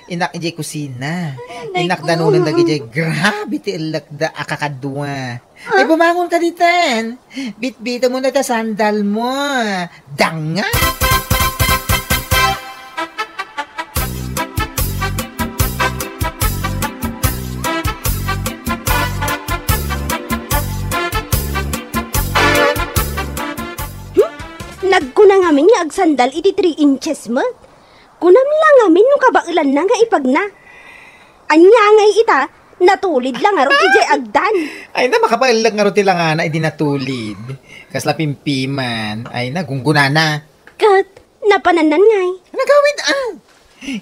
Innak idiay kusina. Ay, innak ko. Danonen dagidiay grabe ti ellekda a kakadua. Ah? Ay, bumangonka ditan. Bitbitemon dayta sandalmo. Danga! Hmm? Nagkuna ngamin nga agsandal iti three inches met. Kunam la ngamin no kabaelanna nga ipagna. Ania ngay ita, natulid la ngarud idiay agdan. Ay na, makabaellek ngarud ti langana idi natulid. Kasla pimpiman. Ay na, gunggonana. Ket, napanannan ngay. Nagawid, ah.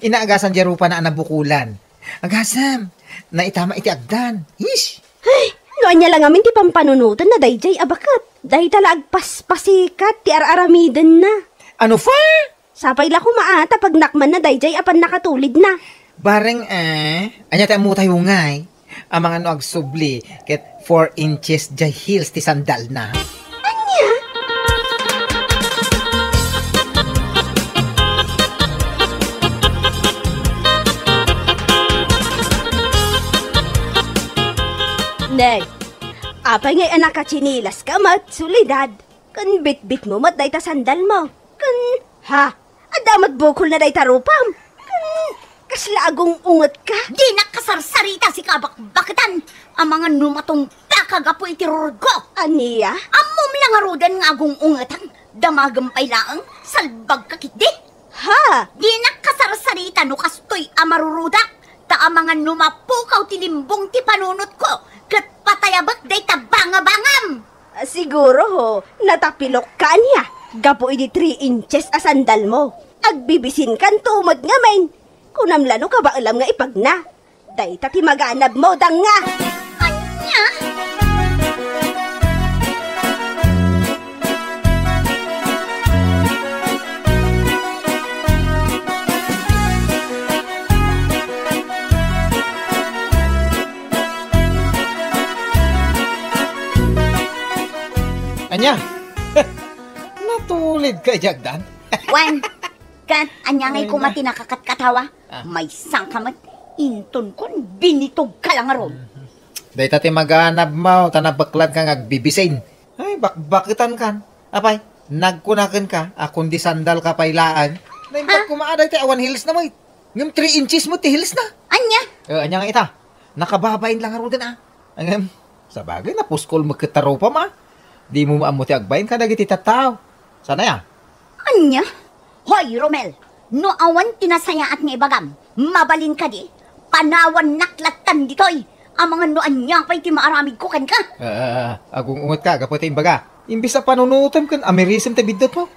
Inaagasan diay rupana a nabukolan. Agasem, naitama iti agdan. Ish! Ay, no ania la ngamin ti pampanunotenna daydiay a baket. Dayta la agpaspasikat ti ar-aramidenna. Ano pa? Sapay la koma a ta pagnakmanna daydiay a pannakatulidna. Bareng, eh, ania ti ammotayo ngay? Amangan no agsubli ket four inches diay heels ti sandalna. Ania? Nay, apay ngay a nakatsinilaska met, Soledad? Ken bitbitmo met dayta sandalmo. Ken, ha? Adda met bukolna dayta rupam. Ken, kasla agung-ungetka? Dinak kasarsarita, sika a bakbaketan. Amangan no matungpaka gapu iti rurugko. Ania? Ammom la ngaruden nga agung-ungetan. Damagem pay laeng, salbagka ketdi. Ha? Dinak kasarsarita no kastoy a marurudak. Ta amangan no mapukaw ti limbong ti panunotko, ket patayabek dayta bangabangam. Ah, siguro, ho, natapilokka ania, gapu idi three inches a sandalmo. Agbibisinkanto met ngamin. Kunam la no kabaelam nga ipagna. Dayta ti maganabmo, danga. Ania? Ania? Natulidka idiay agdan? Wen, ket ania ngay koma ti nakakatkatawa? Ah. Maysa ka met, intonkon, binitogka la ngarud. Dayta ti maganabmo, ta nabeklanka nga agbibisin. Ay, bakbaketankan. Apay, nagkuna kenka a kundi sandalka pay laeng. Naimbag koma a dayta awan heelsna met. Ngem three inches met ti heelsna. Ania? Eh, ania nga ita? Nakababain la ngaruden a. Ngem, sabagay, napuskol met ket ta rupam a. Dimo ammo ti agbain kadagiti tattao. Saan aya? Ania? Hoy, Romel, no awan ti nasayaat nga ibagam, mabalin kadi, panawannak lattan ditoy. Amangan no ania pay ti maaramidko kenka. Ah, agung-ungetka gapu ti imbaga. Imbes a panunotem ken amirisem ti biddutmo.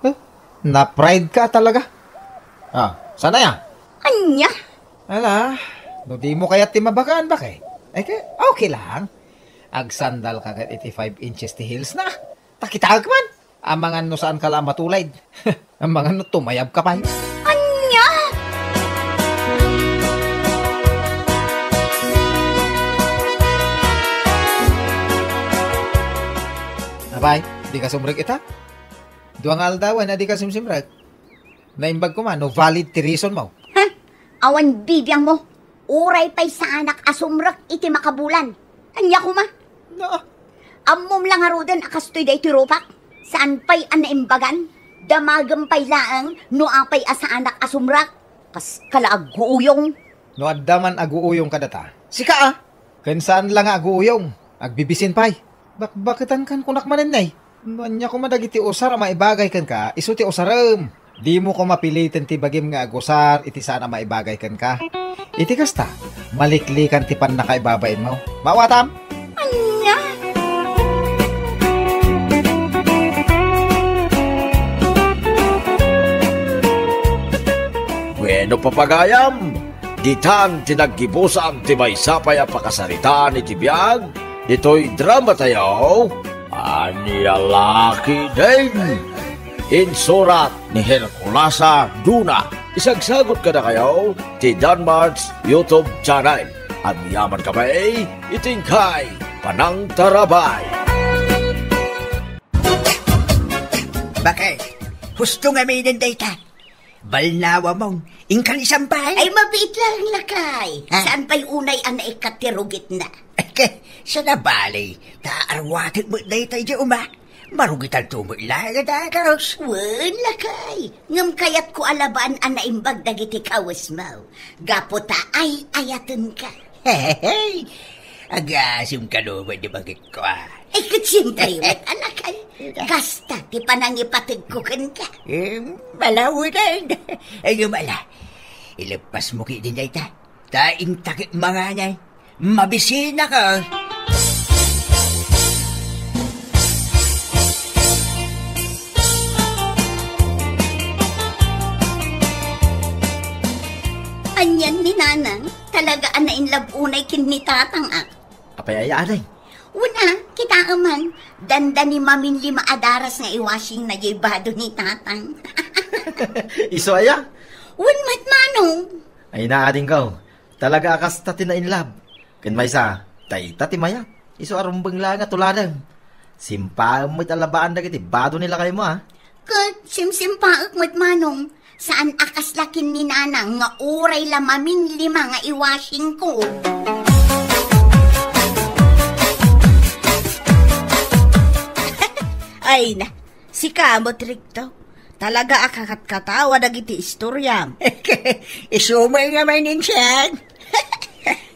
Huh? Na-pride ka talaga. Ah, saan aya? Ania? Ala, no dimo kayat ti mabagaan, bakit? Ay, kay, okay lang. Agsandalka ket iti five inches ti heelsna. Ta kitaek man. Amangan no saanka la a matulid. Amangan no tumayabka pay. Ania? Apay, dika sumrek ita? Dua nga aldawen a dika simsimrek. Naimbag koma no valid ti reasonmo. Ha? Awan bibiangmo. Uray pay saanak a sumrek iti makabulan. Ania koma? Na. Ammom la ngaruden a kastoy daytoy rupak? Saan pay a naimbagan? Damagem pay laeng no apay a saanak a sumrek. Kas kala agguuyong. No adda man aguuyong kadata, sika a. Ken saan la nga aguuyong, agbibisin pay. Bakbaketankan kunak manen, nay. No ania koma dagiti usar a maibagay kenka, isu ti usarem. Dimo koma piliten ti bagim nga agusar iti saan a maibagay kenka. Iti kasta, maliklikan ti pannakaibabainmo. Maawatam? Ania? Bueno, papagayam, ditan ti naggibusan ti maysa pay a pakasaritaan iti biag ditoy dramatayo, Ania La Ketdin. Insurat ni Herculasa Duna. Isagsagut kadakayo ti Danmart's YouTube channel. Agyaman kami iti inkay panangtarabay. Bakit? Husto nga aminen dayta. Balnawamon, inkan isambay? Ay, mabiit laeng, lakay. Ah. Saan pay unay a naikkat ti rugitna? Sana bali, ta arwatek met dayta idiay uma. Marugitanto met laeng a dagus. Wen, lakay. Ngem kayatko a labaen a naimbag dagiti kawesmo. Gapu ta ay-ayatenka. Hey! Agasem kano met di bakitko, a. Ay, ket siempre met, a, lakay. Kasta ti panangipategko kenka. Eh, malawiden. Ay, mala. Ileppasmo ketdin dayta. Ta inta ket manganay. Mabisinaka. Anian ni Nanang, talaga a nainlove unay ken ni Tatang, a. Apay aya, anay? Wen a, kitaem man, dandani maminlima a daras nga iwashingna diay bado ni Tatang. Isu aya? Wen met, manong. Ay, naadingko. Talaga a kasta ti nainlove. Ken maysa, dayta ti mayat. Isu a rumbeng laeng a tuladem. Simpaem met a labaan dagiti bado ni lakaymo, a. Ket simsimpaek met, manong. Saan a kasla ken ni Nanang nga uray la maminlima nga iwashingko. Ay na, sika met, Rikto. Talaga a kakatkatawa dagiti istoriam. Isu met nga maninsian.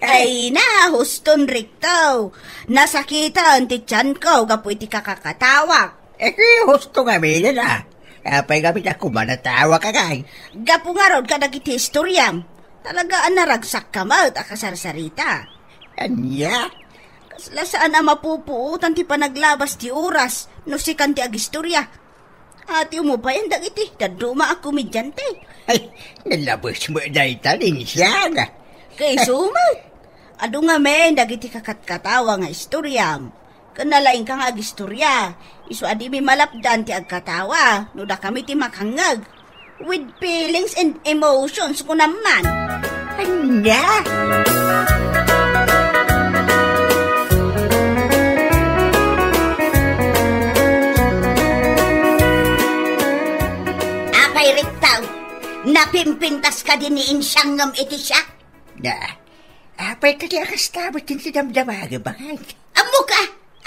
Ay na, huston, Rikto. Nasakitan ti tianko gapu iti kakakatawak. Eh, husto nga aminen, a. Apay nga aminen a kumanatawa ka, kay? Gapu ngarud kadagiti istoriam. Talaga a naragsakka met a kasarsarita. Ania? Kasla saan a mapupuotan ti panaglabas ti oras no sikan ti agistoria. Atiwmo payen dagiti dadduma a komedyante. Ay, nalabes met dayta, ninsiang. Kayso met. Adu ngamin dagiti kakatkatawa nga istoriam. Ken nalaingka nga agistoria. Isu a dimi malapdan ti agkatawa no dakami ti makangngeg. With feelings and emotions, kunam man. Ania? Apay, Rikto, napimpintas kadi ni Insiang ngem iti siak? Na, apay kadi a kasta met ti damdamagem, baket? Ammok a,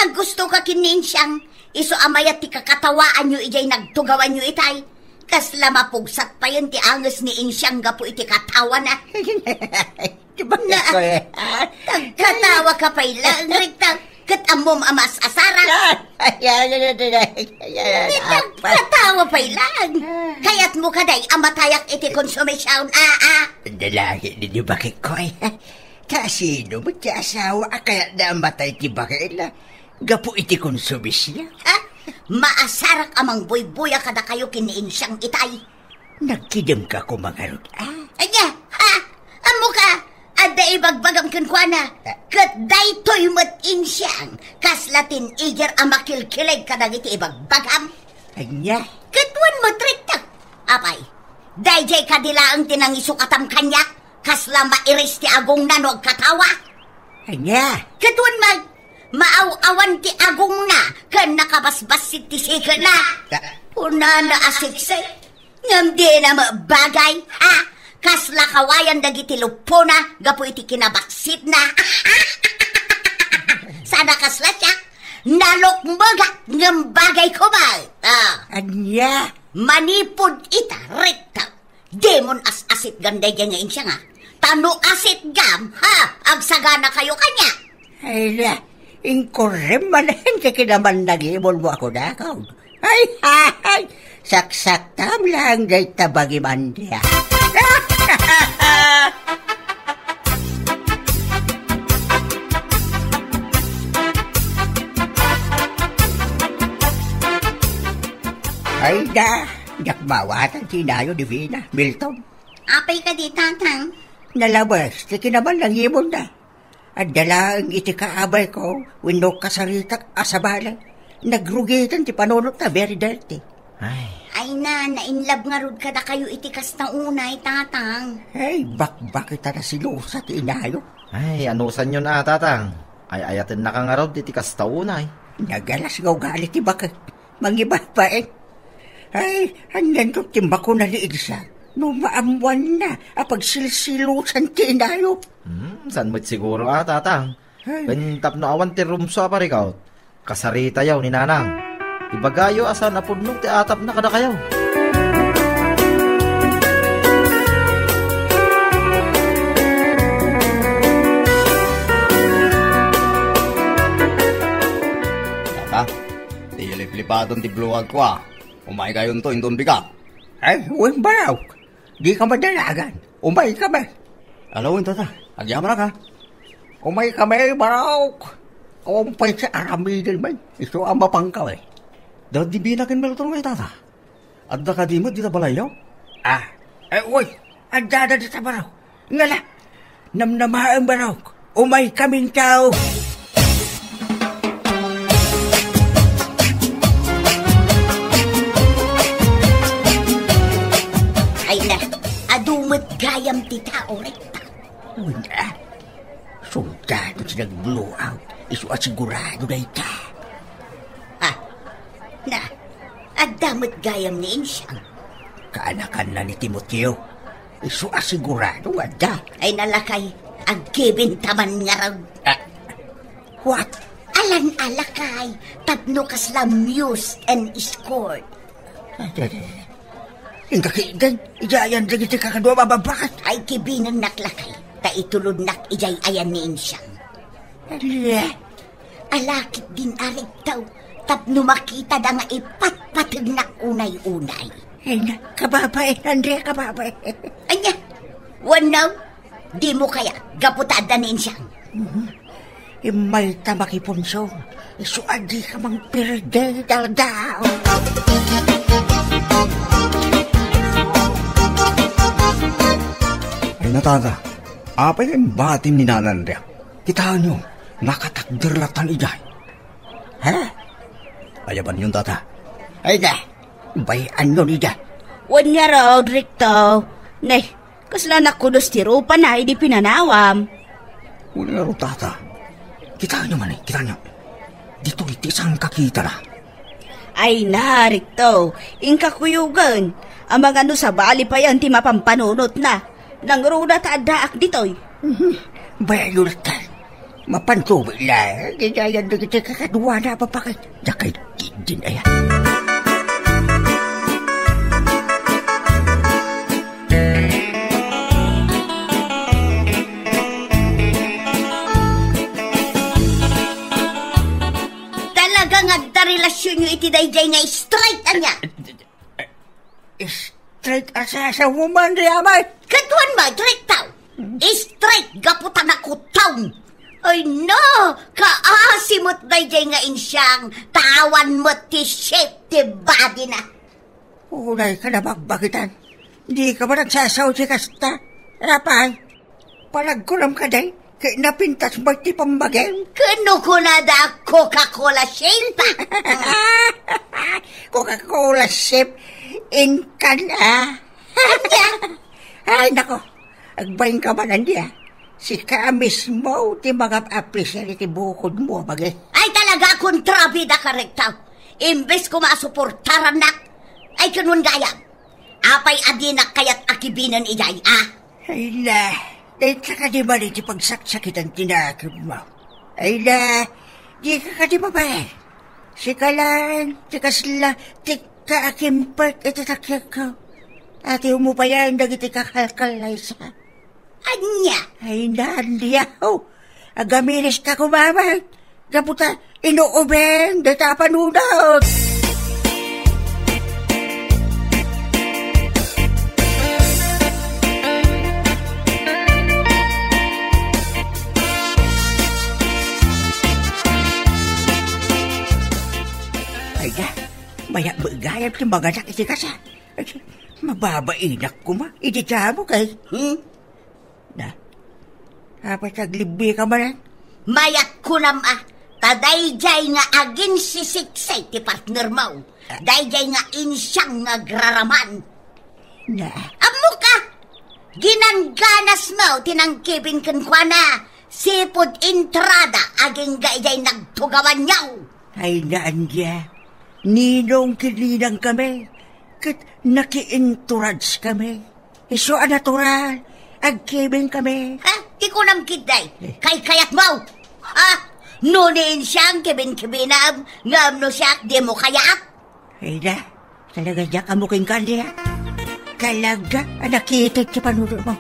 aggustoka ken ni Insiang, isu a mayat ti kakatawaanyo idiay nagtugawanyo itay. Kasla mapugsat payen ti anges ni Insiang gapu iti katawana. Di ba na, eh? Nagkatawa ka pay laeng, Rikto. Ket ammom a maas-asarak. Ay, ay, ay, ay, ay, ay, ay, ay, ay, ay. Nagkatawa pay laeng. Kayatmo kadi a matayak iti konsumision, a, a? Dalagi di, di baketko, ay. Ta sino met ti asawa a kayatna a matay ti baket na gapu iti konsumision? Ha? Maasarak a mangbuybuya kadakayo ken ni Insiang itay. Nagkidemka koma ngarud, a? Ania? Ha? Ammok a, adda ibagbagam kenkuana. Ah. Ket daytoy met, Insiang, kasla teenager a makilkileg kadagiti ibagbagam. Ania? Ket wen met, Rikto. Apay, daydiay kadi laeng ti nangisukatam kaniak, kasla mairis ti agongna no agkatawa. Ania? Ket wen met, maaw-awan ti agongna ken nakabasbassit ti sikelna. Ah. Kunana a siksik. Ngem dina met bagay, ha? Kasla kawayan dagiti luppona gapu iti kinabaksitna. Sana kasla siak, nalukmegak ngem bagay koma. Ah. Ania? Manipud ita, Recto. Dimon as-asitgam daydiay nga insiang, a. Ta no asitgam, ha, agsaganakayo kaniak. Ay, la, inkurrem manen ti kinamannangimonmo a kunakon. Ay, ay, ay, saksaktam lang dayta bagim a dia. Ay da, diak maawatan ti inayo ni Vina, Milton. Apay kadi, Tatang? Nalabes ti kinamannangimonda. Adda laeng iti kaabayko wenno kasaritak a sabali. Nagrugiten ti panunotna, very dirty. Ay. Ay na, nainlab ngarud kadakayo iti kasta unay, Tatang. Ay, bakbak ita nasilosa ti inayo. Ay, anusanyon a, Tatang. Ay-ayatennaka ngarud iti kasta unay. Nagalas nga ugali ti baket. Mangibabain. Ay, anianto ti makuna ni Igsa no maammuanna a pagsilsilusan ti inayo? Hmm, saan met siguro a, Tatang? Ay. Ken tapno awan ti rumso a parikut, kasaritayo ni Nanang. Ibagayo a saan a pudno ti atapna kadakayo. Tata, ti liplipaton ti bloagko a. Umaykayonto inton bigat. Ay, wen, Barok. Dika madalagan. Umaykami. Ala wen, Tata. Agyamanak a. Umaykami, Barok. Awan pay ti aramiden man. Isu a mapankaw, eh. Dadi Vina ken Milton ngay, Tata. Adda kadi met dita balayyo? Ah, eh, wen. Addada dita, Barok. Ngala, namnamaem, Barok. Umaykaminto. Ay na, adu met gayam ti tao, Recto. Wen a, soldado ti nag-blowout. Isu a sigurado dayta. Ah, na, adda met gayam ni Insiang. Kaanakanna ni Timoteo. Isu a sigurado nga adda. Ay na lakay, aggibin ta man ngarud. Ah, what? Alan a lakay, tapno kasla muse and escort. Ay, ay, ay. Inka ketdin, idiay ayan dagiti kakadua a babakbak. Ay, gibinennak lakay, ta itulodnak idiay ayan ni Insiang. Ala. Ala ketdin a Recto, tapno makitada nga ipatpategnak unay-unay. Ay na, kababain, Andrea, kababain. Ania? Wenno, dimo kayat, gapu ta adda ni Insiang? Mhm. Immayta makipungsong, isu a dika mangperde, Dada. Ay na, Tata, apay nga imbatim ni Nana Andrea? Kitaenyo, nakatakder latta idiay. Ha? Ayabanyon, Tata. Ay na, bay-anyon ida. Wen ngarud, Recto. Ne, kasla nakudos ti rupana idi pinanawam. Wen ngarud, Tata. Kitaenyo manen, kitaenyo. Ditoy ti saan kakitana. Ay na, Recto. Inka kuyogen. Amangan no sabali payen ti mapan panunotna. Nangruna ta addaak ditoy. Mhm. Bayayultan. Mapanto met la, gidayan dagiti kakaduana a papakit. Dakay din aya. Talaga nga adda relasionyo iti daydiay nga straight, ania? Straight a sasawoman, Riamay. Kaduan met, Recto. Straight gapu ta nakutom. Ay no, kaasi met daydiay nga Insiang, ta awan met ti shape ti body na. Unay ka na bagbagitan. Di ka ba nagsasao ti kasta? Apay? Panagkunam kadi, ket napintas met ti pammagim. Ken no kunada, Coca-Cola shape. Coca-Cola shape, inkan, a? Ania? Ay, nako. Agbain ka man, Andy, a. Sika mismo ti mangap-appreciate iti bukodmo a bagi. Ay, talaga, kontrabida ka, Recto. Imbes koma a suportarannak, ay, kanun gayam. Apay a dinak kayat a kibinen idiay, a? Ay na, dayta kadi man iti pagsaksakitan ti nakemmo. Ay na, dika kadi mabain. Sika laeng ti kasla tikka a kimpet iti takkiagko. Ati umupayan dagiti kakalkallaysa. Ania? Ay, nandiaw. Agamilis ka kumamat. Gapu ta inuuben dayta a panunot. Ay da, mayat met gayam ti manganak iti kasa. Ay, mababainak koma iti damo kay. Hmm? Na, apay ta aglibbi ka manen? Mayat kunam a, ta daydiay nga aginsisiksay ti partner mo. Ah. Daydiay nga insiang nga agraraman. Na. Ammo ka, ginangganas mo ti nangkibin kenkuana, sipud entrada, agingga idiay nagtugawan niyo. Ay, naandia. Ninong ken ninang kami, ket nakiinturaj kami. Isu a natural, agkibin kami. Ha? Ti kunam ketdi, eh, kaykayat mo? Ha? No ni insiang kibin-kibinam, ngem no siak, di mo kayat? Ay da, talaga diak ammo kenka, Andrea. Talaga a nakited ti panunot mo.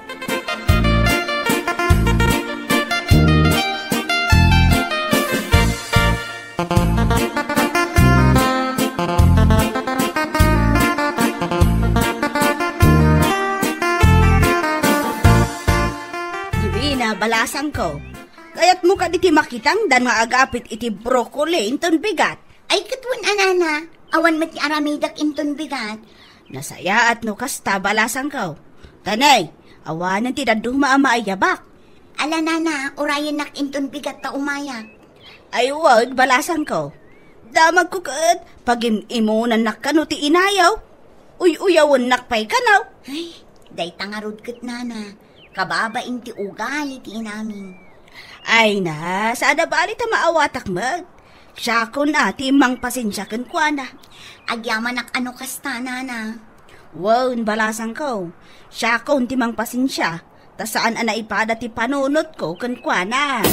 Divina, balasangko. Kayatmo kadi ti makitangdan nga agapit iti broccoli inton bigat? Ay, ket wen a, nana, awan met ti aramidek inton bigat. Nasayaat no kasta, balasangko. Tanay, awanen ti dadduma a maayabak. Ala, nana, urayennak inton bigat ta umayak. Ay, wen, balasangko. Damagko ket pagim-imonannak kano ti inayo. Uy-uyawennak pay kano. Ay, dayta ngarud ket, nana. Kababain ti ugali ti inami. Ay na, saan a bali ta maawatak met. Siakon a ti mangpasensia kenkuana. Agyamanak a no kasta, nana. Wen, balasangko. Siakon ti mangpasensia, ta saan a naipada ti panunotko kenkuana.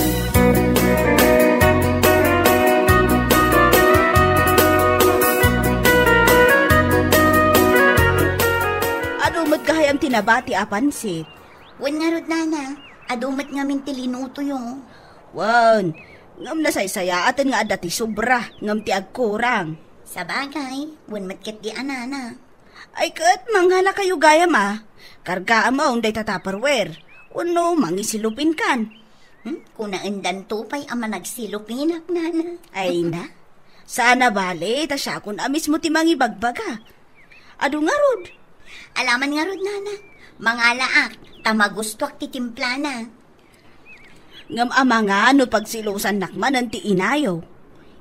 Adu met gayam ti nabati a pansit. Wen ngarud, nana, adu met ngamin ti linutoyo. Wen, ngem nasaysayaaten nga adda ti sobra, ngem ti agkurang. Sabagay, wen met ketdi a, nana. Ay ket, mangalakayo gayam a. Kargaam dayta Tupperware. Wenno mangisilupinkan. Hmm? Kunaendanto pay a managsilupinak, nana. Ay na. Saan a bali, ta siakon a mismo ti mangibagbaga. Adu ngarud. Alaman ngarud, nana. Mangalaak, ta magustuak ti timplana. Ngem amangan no pagsilusannak manen ti inayo.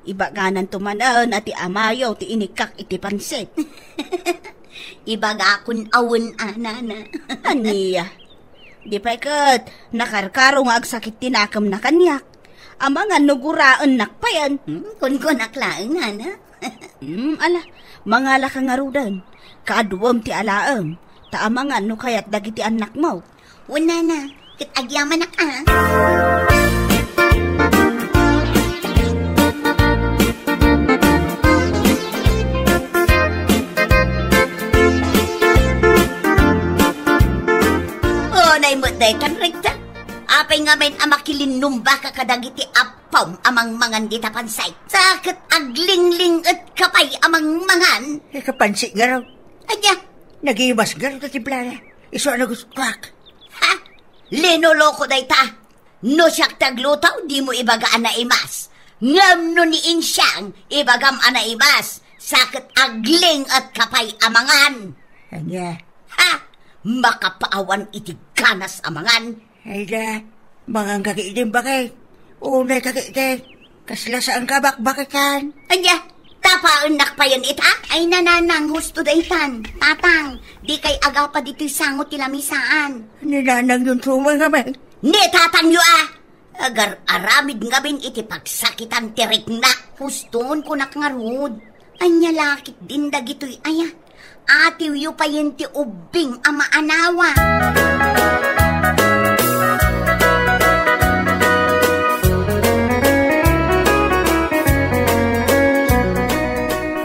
Ibagananto manen a ti amayo ti inikkak iti pansit. Ibagakon a wen a, nana. Ania? Di pay ket nakarkaro nga agsakit ti nakemna kaniak. Amangan no guraennak payen. Hmm, kunkunak laeng, nana. Hmm, ala, mangalaka ngaruden. Kaaduem ti alaem, ta amangan no kayat dagiti annakmo. Wen, nana, ket agyamanak a. Unay met daytan, Recta. Apay ngamin a makilinnumbaka kadagiti appom a mangmangan dita pansit? Sa ket aglingling-etka pay a mangmangan? Ikapansit ngarud. Ania? Nagimas ngarud ti timplana. Isu a nagustuak. Ha? Linoloko dayta. No siak ti agluto, dimo ibaga a naimas. Ngem no ni Insiang, ibagam a naimas. Sa ket agling-etka pay a mangan. Ania? Ha? Makapaawan iti ganas a mangan. Ay da, mangan ka ketdi, bakit? Unay ka ketdi. Kasla saan ka bakbakitan. Ania, tapaennak payen ita? Ay, nanang, husto daytan. Tatang, dikay agapa ditoy sango ti lamisaan. Ni nanang yun sumay kami. Ni tatangyo a! Agar-aramid ngamin iti pagsakitan ti rikna. Huston, kunak ngarud. Ania la ketdin dagitoy aya? Atiwyo payen ti ubbing a maanawa.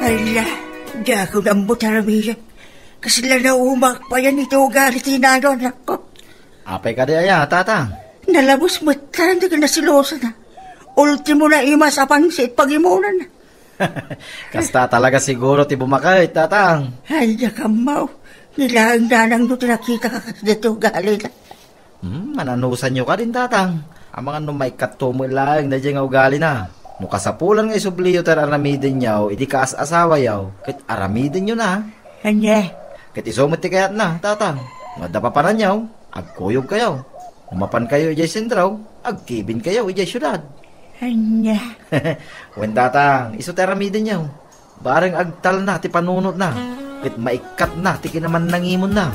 Ala, diak ammo ti aramiden. Kasla naumak payen iti ugali ti nano, anakko. Apay kadi aya, Tatang? Nalabos met laeng ti kinaselosana. Ultimo na imas a pansit pagimonana. Kasta talaga siguro ti bumaket, Tatang. Ay, diak ammo. Ni laeng nanangyo ti nakitaka kasdiay ti ugalina. Hmm, mananusanyo kadin, Tatang. Amangan no maikkatto met laeng daydiay nga ugalina. No kasapulan nga isubliyo ti ar-aramidenyo iti kaas-asawayo, ket aramidenyo na. Ania? Ket isu met ti kayatna, Tatang. No adda papananyo, agkuyogkayo. No mapankayo idiay sentro, agkibinkayo idiay siudad. Ania? Wen, Tatang, isu ti aramidenyo. Bareng agtalna ti panunotna, ket maikkatna ti kinamannangimonna.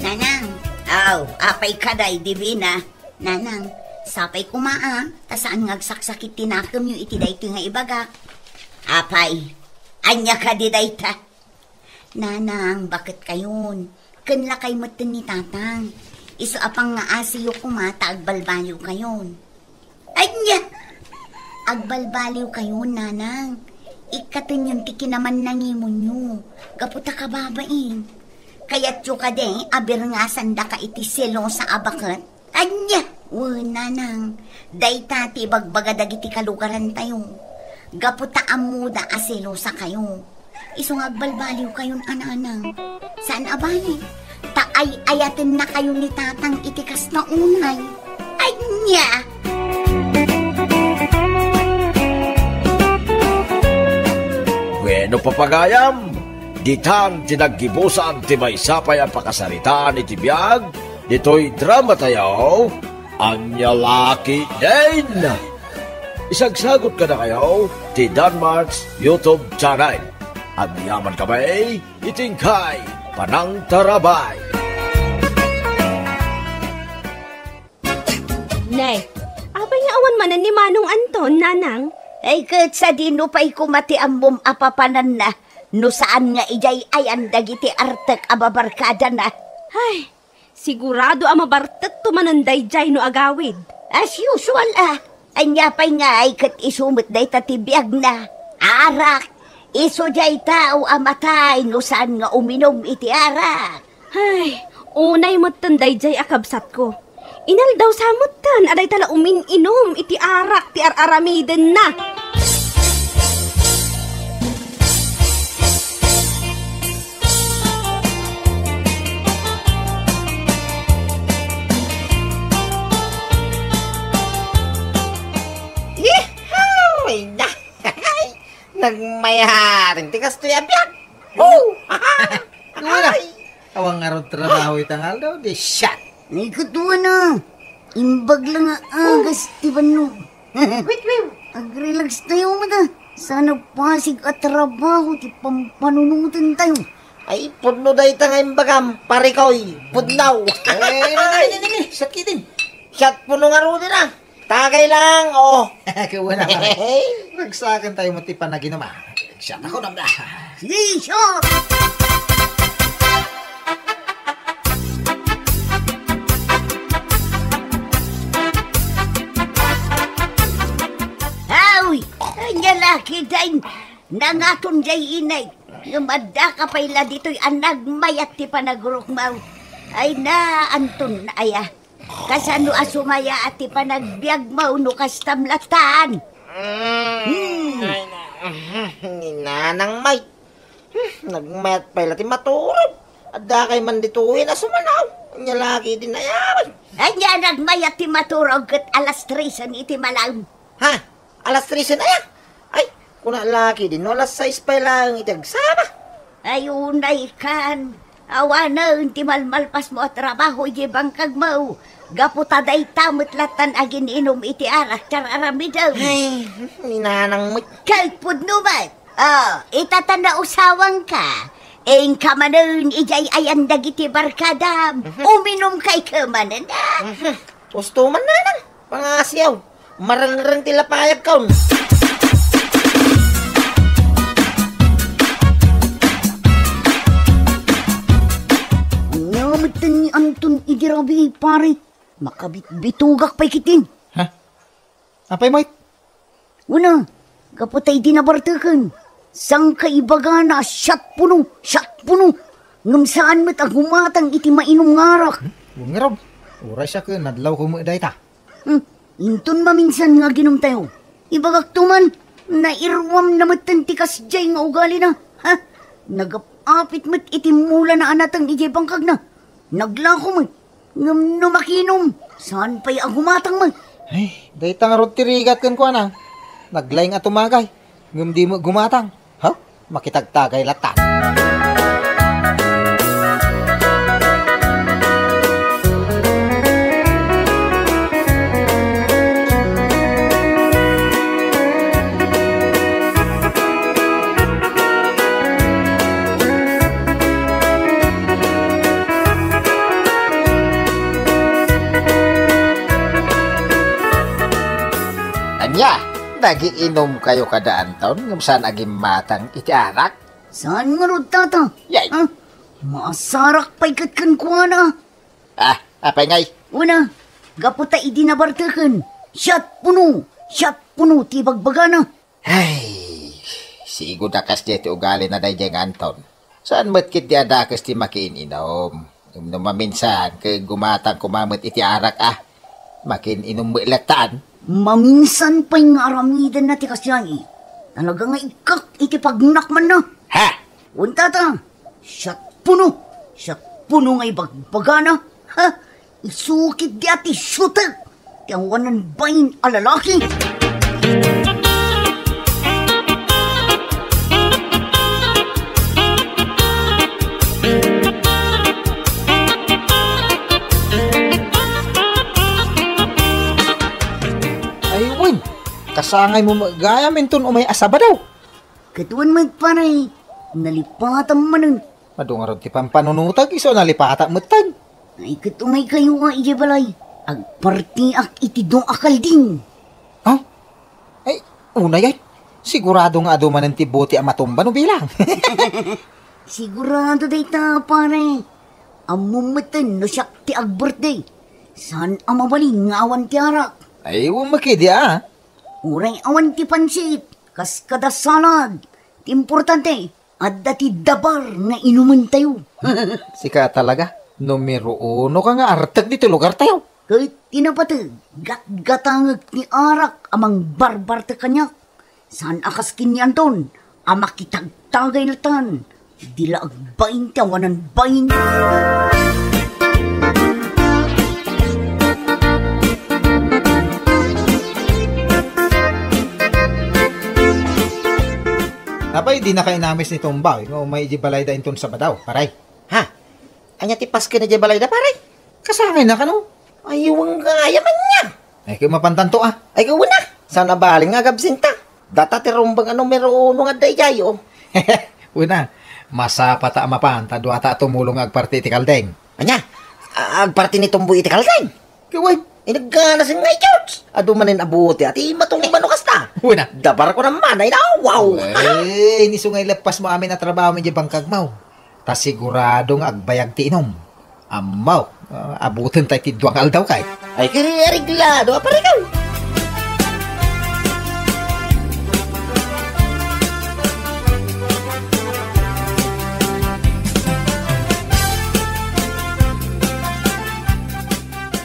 Nanang, aw, apay kadi, Divina? Nanang, sapay koma a, ta saan nga agsaksakit ti nakemyo iti daytoy nga ibagak. Apay, ania kadi dayta? Nanang, baketkayon. Ken lakay metten ni Tatang. Isu a pangngaasiyo koma ta agbalbaliwkayon. Ania? Agbalbaliwkayon, Nanang. Ikkatenyon ti kinamannangimonyo. Gapu ta kababain. Kayatyo kadi a birngasandaka iti selosa a baket? Ania? Wen, Nanang, dayta ti ibagbaga dagiti kalugarantayo. Gapu ta ammoda a selosakayo. Isu nga agbalbaliwkayon a, Nanang. Saan a bale, ta ay-ayatennakayo ni Tatang iti kasta unay. Ania? Wenno, papagayam, ditan ti naggibusan ti maysa pay a pakasaritaan iti biag ditoy dramatayo, Ania La Ketdin. Isagsagut kadakayo ti Danmart's YouTube channel. Agyamankami iti inkay panangtarabay. Ne, apay nga awan manen ni Manong Anton, Nanang? Ay, ket sadino pay koma ti ammom a papananna no saan nga idiay ayan dagiti artek a babarkadana? Ay, sigurado a mabartekto manen daydiay no agawid. As usual, a. Ania pay ngay ket isu met dayta ti biagna? Arak. Isu diay tao a matay no saan nga uminum iti arak. Ay, unay metten daydiay a kabsatko. Inaldaw sa metten a dayta la umin-inum iti arak ti ar-aramidenna. Ihaw! Ay, na! Nagmayaten ti kastoy a biag! Oh! Ay! Awan ngarud trabaho ita nga aldaw, di shot! Ay, katuana! Imbag la nga agas ti bannog. Wait, wait. Agrelax tayo, mata. Sana pasig a trabaho ti pampanunoten tayo. Ay, pudno dayta nga imbagam, parikoy. Pudnaw. Eh, nini, nini, nini. Sakitin. Shot puno nga rudi na. Tagay lang, oh. Kawana, pare. Ragsakan tayo mo ti panaginuma. Shot ako, namda. Sige, shot! Awi, anya laki dayta. Nangaton jay inay. Ngem adda ka pay la ditoy a nagmayat ti panagurokmaw. Ay na, Anton, aya. Kasano a sumayaat ti panagbiagmo no kastam latan? Mm. Hmm. Ay, na, ni Nanang May. Hmm, nagmayat pay la ti maturog. Adda kay man ditoy a sumanaw. Anya laki din ayaw. Anya nagmayat ti maturog ket alas tresen iti malam. Ha? Alas tresen aya? Ay, kuna laki din no alas sais pay laeng iti agsama. Ay, unay kan. Awanen ti malmalpasmo a trabaho iti bangkagmo. Gapu ta dayta met latan agin-inum iti arak ti ar-aramidem. Ay, ni Nanang met. Kay pudno met. Oh, ita ta nausawangka. Inka manen idiay ayan dagiti barkadam. Mhm. Uminumka ika manen, a? Mhm. Usto man, nanang. Pangasiaw. Marengreng ti lapayagkon. Ania metten ni Anton idi rabii, pare? Makabitbitugak pay ketdin. Ha? Apay met? Una, gapu ta idi nabarteken, saan ka ibagana a siat puno, siat puno. Ngem saan met a gumatang iti mainum nga arak. Hmm? Wen ngarud. Uray siak ket nadlawko met dayta. Hmm, inton maminsan nga aginumtayo. Ibagakto man, nairuamna metten ti kasdiay nga ugalina. Ha? Nagap-apit met iti mulana a nateng idiay bangkagna. Naglako met. Ngem no makiinum, saan pay a gumatang met. Ay, dayta ngarud ti rigat kenkuana. Naglaing a tumagay, ngem di met gumatang. Ha? Makitagtagay latta. Ania, nagiinumkayo kada Anton ngem saan a gimmatang iti arak? Saan ngarud, tata. Yay! Ah, maasarak pay ket kenkuana. Ah, apay ngay? Una, gapu ta idi nabarteken, siat puno, siat puno ti ibagbagana. Ay, sigud a kasdiay ti ugalina daydiay nga Anton. Saan met ketdi a dakes ti makiin-inum. Ngem no maminsan, ket gumatang koma met iti arak a. Makiin-inum met lattan. Maminsan pay nga aramidenna ti kasdiay. Talaga nga ikkak iti pagnakmanna. Ha? Wen, tata, siat puno, siat puno nga ibagbagana. Ha? Isu ketdi a ti shooter ti awanan bain a lalaki. Ay, wen, kasangaymo met gayam inton umay a Sabado. Ket wen met, pare, nalipatam manen. Adu ngarud ti pampanunotag isu a nalipatak metten. Ay, ket umaykayo a idiay balay. Agpartiak iti dua a kalding. Ha? Ay, unay ay. Sigurado nga adu manen ti bote a matumba no bilang. Sigurado dayta, pare. Ammom metten no siak ti agbirthday. Saan a mabalin nga awan ti arak. Ay, wen met ketdi a. Uray awan ti pansit, kas kada salad. Ti importante, adda ti dabar nga inumentayo. Sika talaga, numero uno ka nga artek ditoy lugartayo. Ket ti napateg, gatgatangek ti arak a mangbarbartek kaniak. Saan a kas ken ni Anton a makitagtagay lattan. Di la agbain ti awanan bain. Apay, dinaka inamis ni Tumbaw nga umay idiay balayda inton Sabado, pare? Ha? Ania ti pasken idiay balayda, pare? Kasangayna kano? Ay, wen gayam ania. Ay, ket mapantanto a. Ay, ket wen a. Saan a balin nga agabsenta? Data ti rumbeng a numero uno nga adda idiay, o. Wen a, masapata a mapan ta duata a tumulong nga agparti iti kaldeng. Ania? A-, agparti ni Tumboy iti kaldeng? Ket wen. Ay, nagganas nga i-church. Adu manen a bote a ti matumba no kasta. Wen a. Dabarko naman, ay, nawaw. Wen, isu nga ileppasmo amin a trabahom idiay bangkagmo. Ta sigurado nga agbayag ti inum. Ammo, ah, abutenta iti dua nga aldaw kay. Ay, kini areglado a parikaw.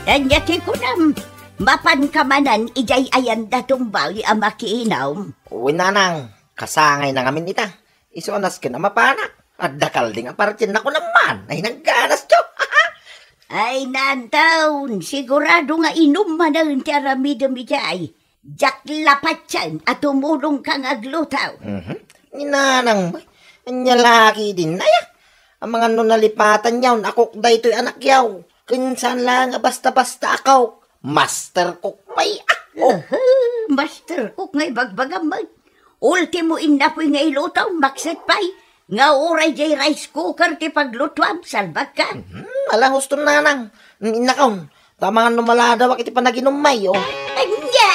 Ania ti kunam, mapanka manen idiay ayanda Tumbaw a makiinum? Wen, nanang, kasangayna ngamin ita. Isu a nasken a mapanak. Adda kalding a partienna kunam man. Ay, nagganas, Diyo. Ay, Nanton, sigurado nga inum manen ti aramidem idiay. Diak la patien a tumulongka nga agluto. Mhm. Ni nanang, ania la ketdin aya? Amangan no nalipatan yaw, akok daytoy anakyaw. Ken saan la nga basta-basta a cook. Master cook pay. Ah, oh. Aha, master cook nga ibagbagam met. Ultimo innapoy nga iluto, makset pay. Nga uray diay rice cooker ti paglutuam, salbagka. Hmm, ala, husto, nanang. Innakon, ta amangan no maladawak iti panaginum, may, o. Ania?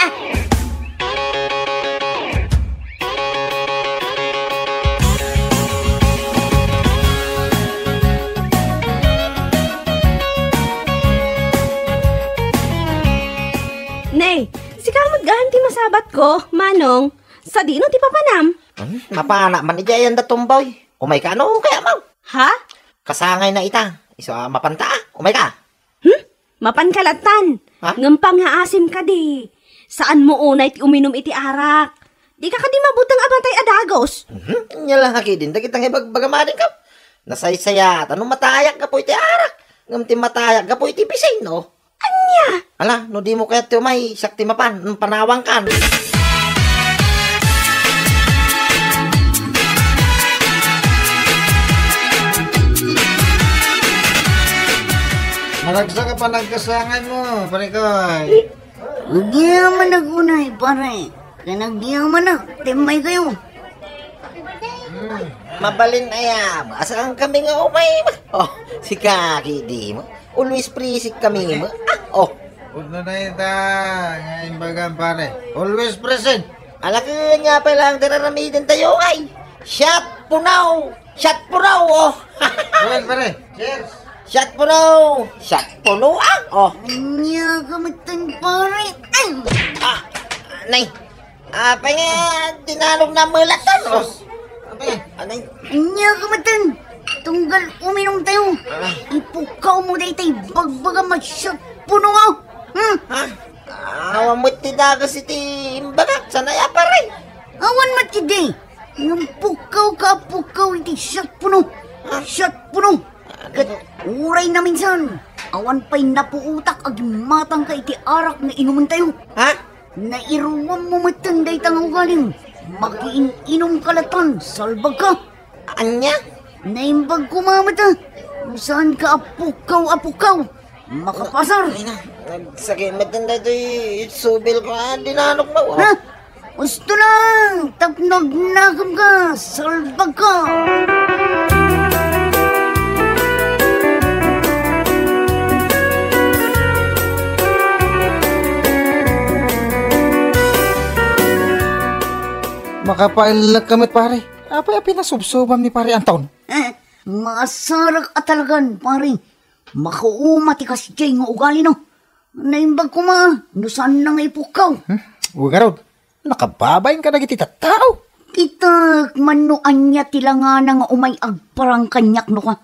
Ne, sika met gayam ti masabatko, Manong. Sadino ti papanam? Hmm, mapana man idiay ayan da Tomboy. Umayka no kayatmo? Ha? Kasangayna ita. Isu a mapanta, a. Umayka. Hmm? Mapanka lattan. Ha? Ngem pangngaasim kadi. Saanmo unay ti uminum iti arak. Dika kadi mabuteng a matay a dagus. Mhm. Ania la ketdin dagita nga ibagbagam, adingko. Nasaysayat no matayak gapu iti arak. Ngem ti matayak gapu iti bisin, o. Ania? Ala, no dimo kayat ti umay, siak ti mapan, mm, panawankan. Naragsak a panagkasangaymo, pare Koy. Ania man agunay, pare. Ken agyaman a, ti umay kayo. Hmm, mabalin aya, saan kami nga umay? O, sika ketdi, always present kami. Ah, o. Pudno na ita nga imbagam, pare. Always present. Ala, ken ania pay laeng ti ar-aramidentayo, ay. Shot puno! Shot puno, o. Well, pare. Cheers. Shot puno! Shot puno, ah, o. Ania ka metten, pare? Ay! Ah, nay. Apay nga, dinanogna met latta, no? Sus! Apay? Anay? Ania ka metten? Tunggal uminumtayo. Ah. Ipukkawmo daytay bagbagam a shot puno nga. Hmm? Ha? Awan met ti dagus iti imbagak, saan aya, pare? Awan met idi. Ngem pukkawka a pukkaw iti shot puno. Ha? Shot puno. Ket uray naminsan, awan pay napuotak a gimmatangka iti arak nga inumentayo. Ha? Nairuammo metten dayta nga ugalim. Makiin-inumka latta, salbagka. Ania? Naimbag koma met, a. No saanka a pukkaw a pukkaw, makapasar. Ay na, nagsakit metten daytoy subilko a dinanogmo, a. Ha? Husto lang, tapno agnakemka, salbagka. Makapaellek ka met, pare. Apay a pinasubsobam ni Pare Anton? Eh, maasarak a talagan, pare. Makauma ti kasdiay nga ugalina. Naimbag koma, no saanna nga ipukkaw. Hmm? Wen ngarud, nakababain kadagiti tattao. Kitak man no ania ti langana nga umay agparang kaniak no ka.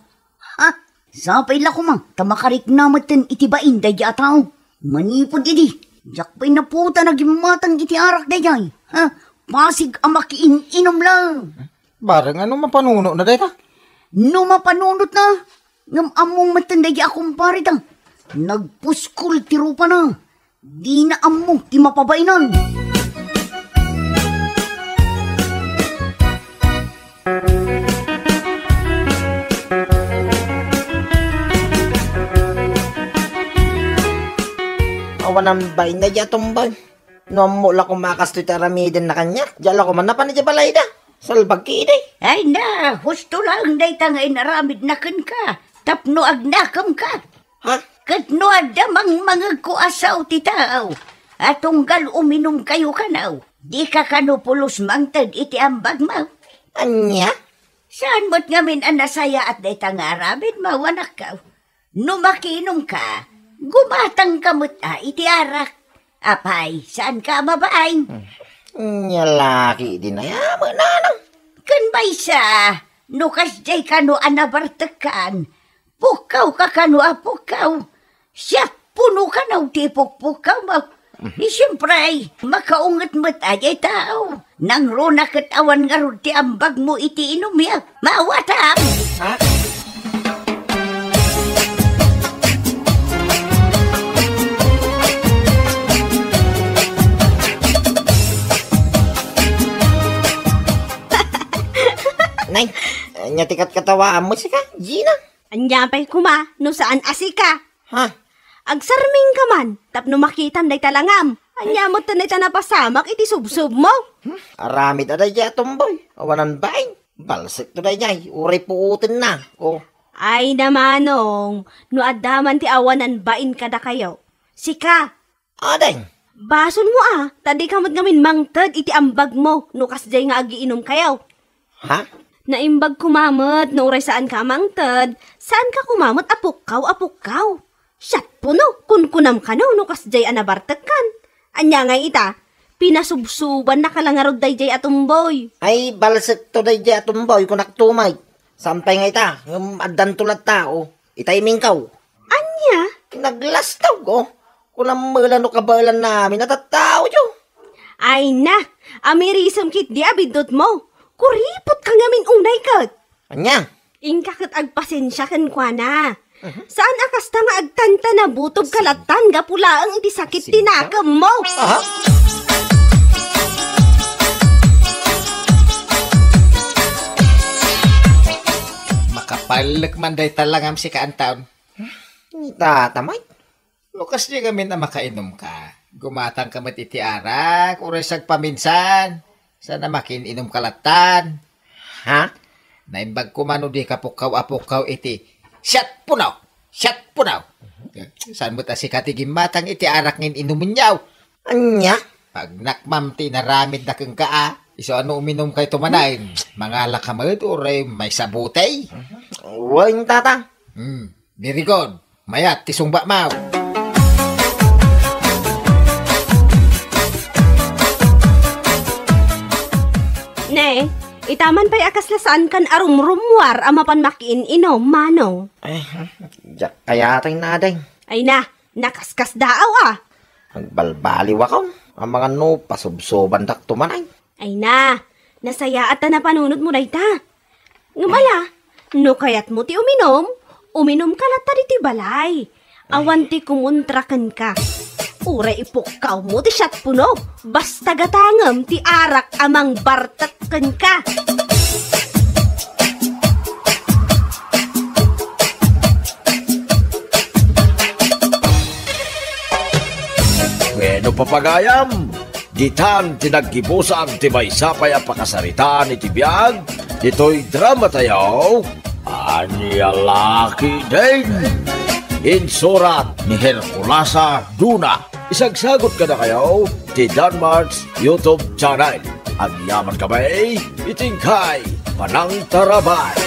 Ha? Sapay la koma, ta makarikna metten iti bain daydi a tao. Manipud idi, diak pay napuotan a gimmatang iti arak daydiay. Ha? Pasig a makiin-inum lang. Bareng a no mapanunotna dayta? No mapanunotna, ngem ammom metten daydi a kumpareta. Nagpuskol ti rupana. Dina ammo ti mapabainan. Awanan bain daydi a tumbag. No ammo la koma a kastoy ti aramidenna kaniak, diak la koma napan idiay balayda. Salbag ketdi. Ay na, husto laeng dayta nga inaramidna kenka, tapno agnakemka. Ha? Ket no adda mangmangegko a sao ti tao, a tunggal uminumkayo kano, dika kano pulos mangted iti ambagmo. Ania? Saan met ngamin a nasayaat dayta nga aramidmo, anakko. No makiinumka, gumatangka met a iti arak. Apay, saanka a mabain? Hmm. Nia la ketdin aya met, nanang? Ken maysa, no kasdiay kano a nabartekkan, pukkawka kano a pukkaw. Siak puno kano ti ipukpukkawmo. Mhm. Ni siempre, makaunget met a diay tao. Nangruna ket awan ngarud ti ambagmo iti inumyo. Mawatam! Ha? Nay, ania ti katkatawaanmo, sika, Gina? Ania pay koma, no saan a sika? Ha? Agsarmingka man, tapno makitam dayta langam. Ania met dayta napasamak iti subsubmo? Hmm, aramid a daydi a tumbag. Awanan bain. Balsekto daydiay, uray puotenna. Oh. Ay, namanong, no adda man ti awanan bain kadakayo. Sika, Ading. Basolmo a, ta dika met ngamin mangted iti ambagmo no kasdiay nga agiinumkayo. Ha? Naimbag koma met no uray saanka a mangted, saanka koma met a pukkaw a pukkaw. Siatpuno, kunkunam kano no kasdiay a nabartekkan. Ania ngay ita, pinasubsubannaka la ngarud daydiay a tumboy. Ay, balsekto daydiay a tumboy, kunakto met. Saan pay nga ita, ngem addanto latta, o. Itay mingkaw. Ania? Naglastog, o. Kunam met la no kabaelannamin a tattaoyo. Ay na, amirisem ketdi a biddutmo. Kuripot ka ngamin unay ket. Ania? Inka ket agpasensia kenkuana. Mhm. Saan a kasta nga agtantanabutob ka lattan gapu laeng iti sakit ti nakemmo. Aha. Makapallek man dayta langam, sika, Anton. Ni tata, may? No kasdi ngamin a makainumka, gumatangka met iti arak, uray sagpaminsan, saan a makiin-inumka lattan. Ha? Naimbag koma no dika pukkaw a pukkaw iti, "Siatpuno! Siatpuno!" Saan met a sika ti gimmatang iti arak nga in-inumenyo? Ania? Pagnakmam ti inaramidda kenka a, isu a no uminumkayto manen, mangalaka met uray maysa a botey. Wen, tata. Hmm. Very good. Mayat ti sungbatmo. Ne, ita man pay a kasla saankan a rumrummuar a mapan makiin-inum, manong. Eh, diak kayatay, Ading. Ay na, nakaskasdaaw a. Agbalbaliwakon, amangan no pasubsobandakto manen. Ay na, nasayaat ta napanunotmo dayta. Ngem ala, no kayatmo ti uminum, uminumka latta ditoy balay. Awan ti kumontra kenka. Uray ipukkawmo ti siatpuno, basta gatangem ti arak a mangbartek kenka. Wenno, papagayam, ditan ti naggibusan ti maysa pay a pakasaritaan iti biag ditoy dramatayo, Ania La Ketdin. Insurat ni Herculasa Duna. Isagsagut kadakayo ti Danmart's YouTube channel. Agyamankami iti inkay panangtarabay.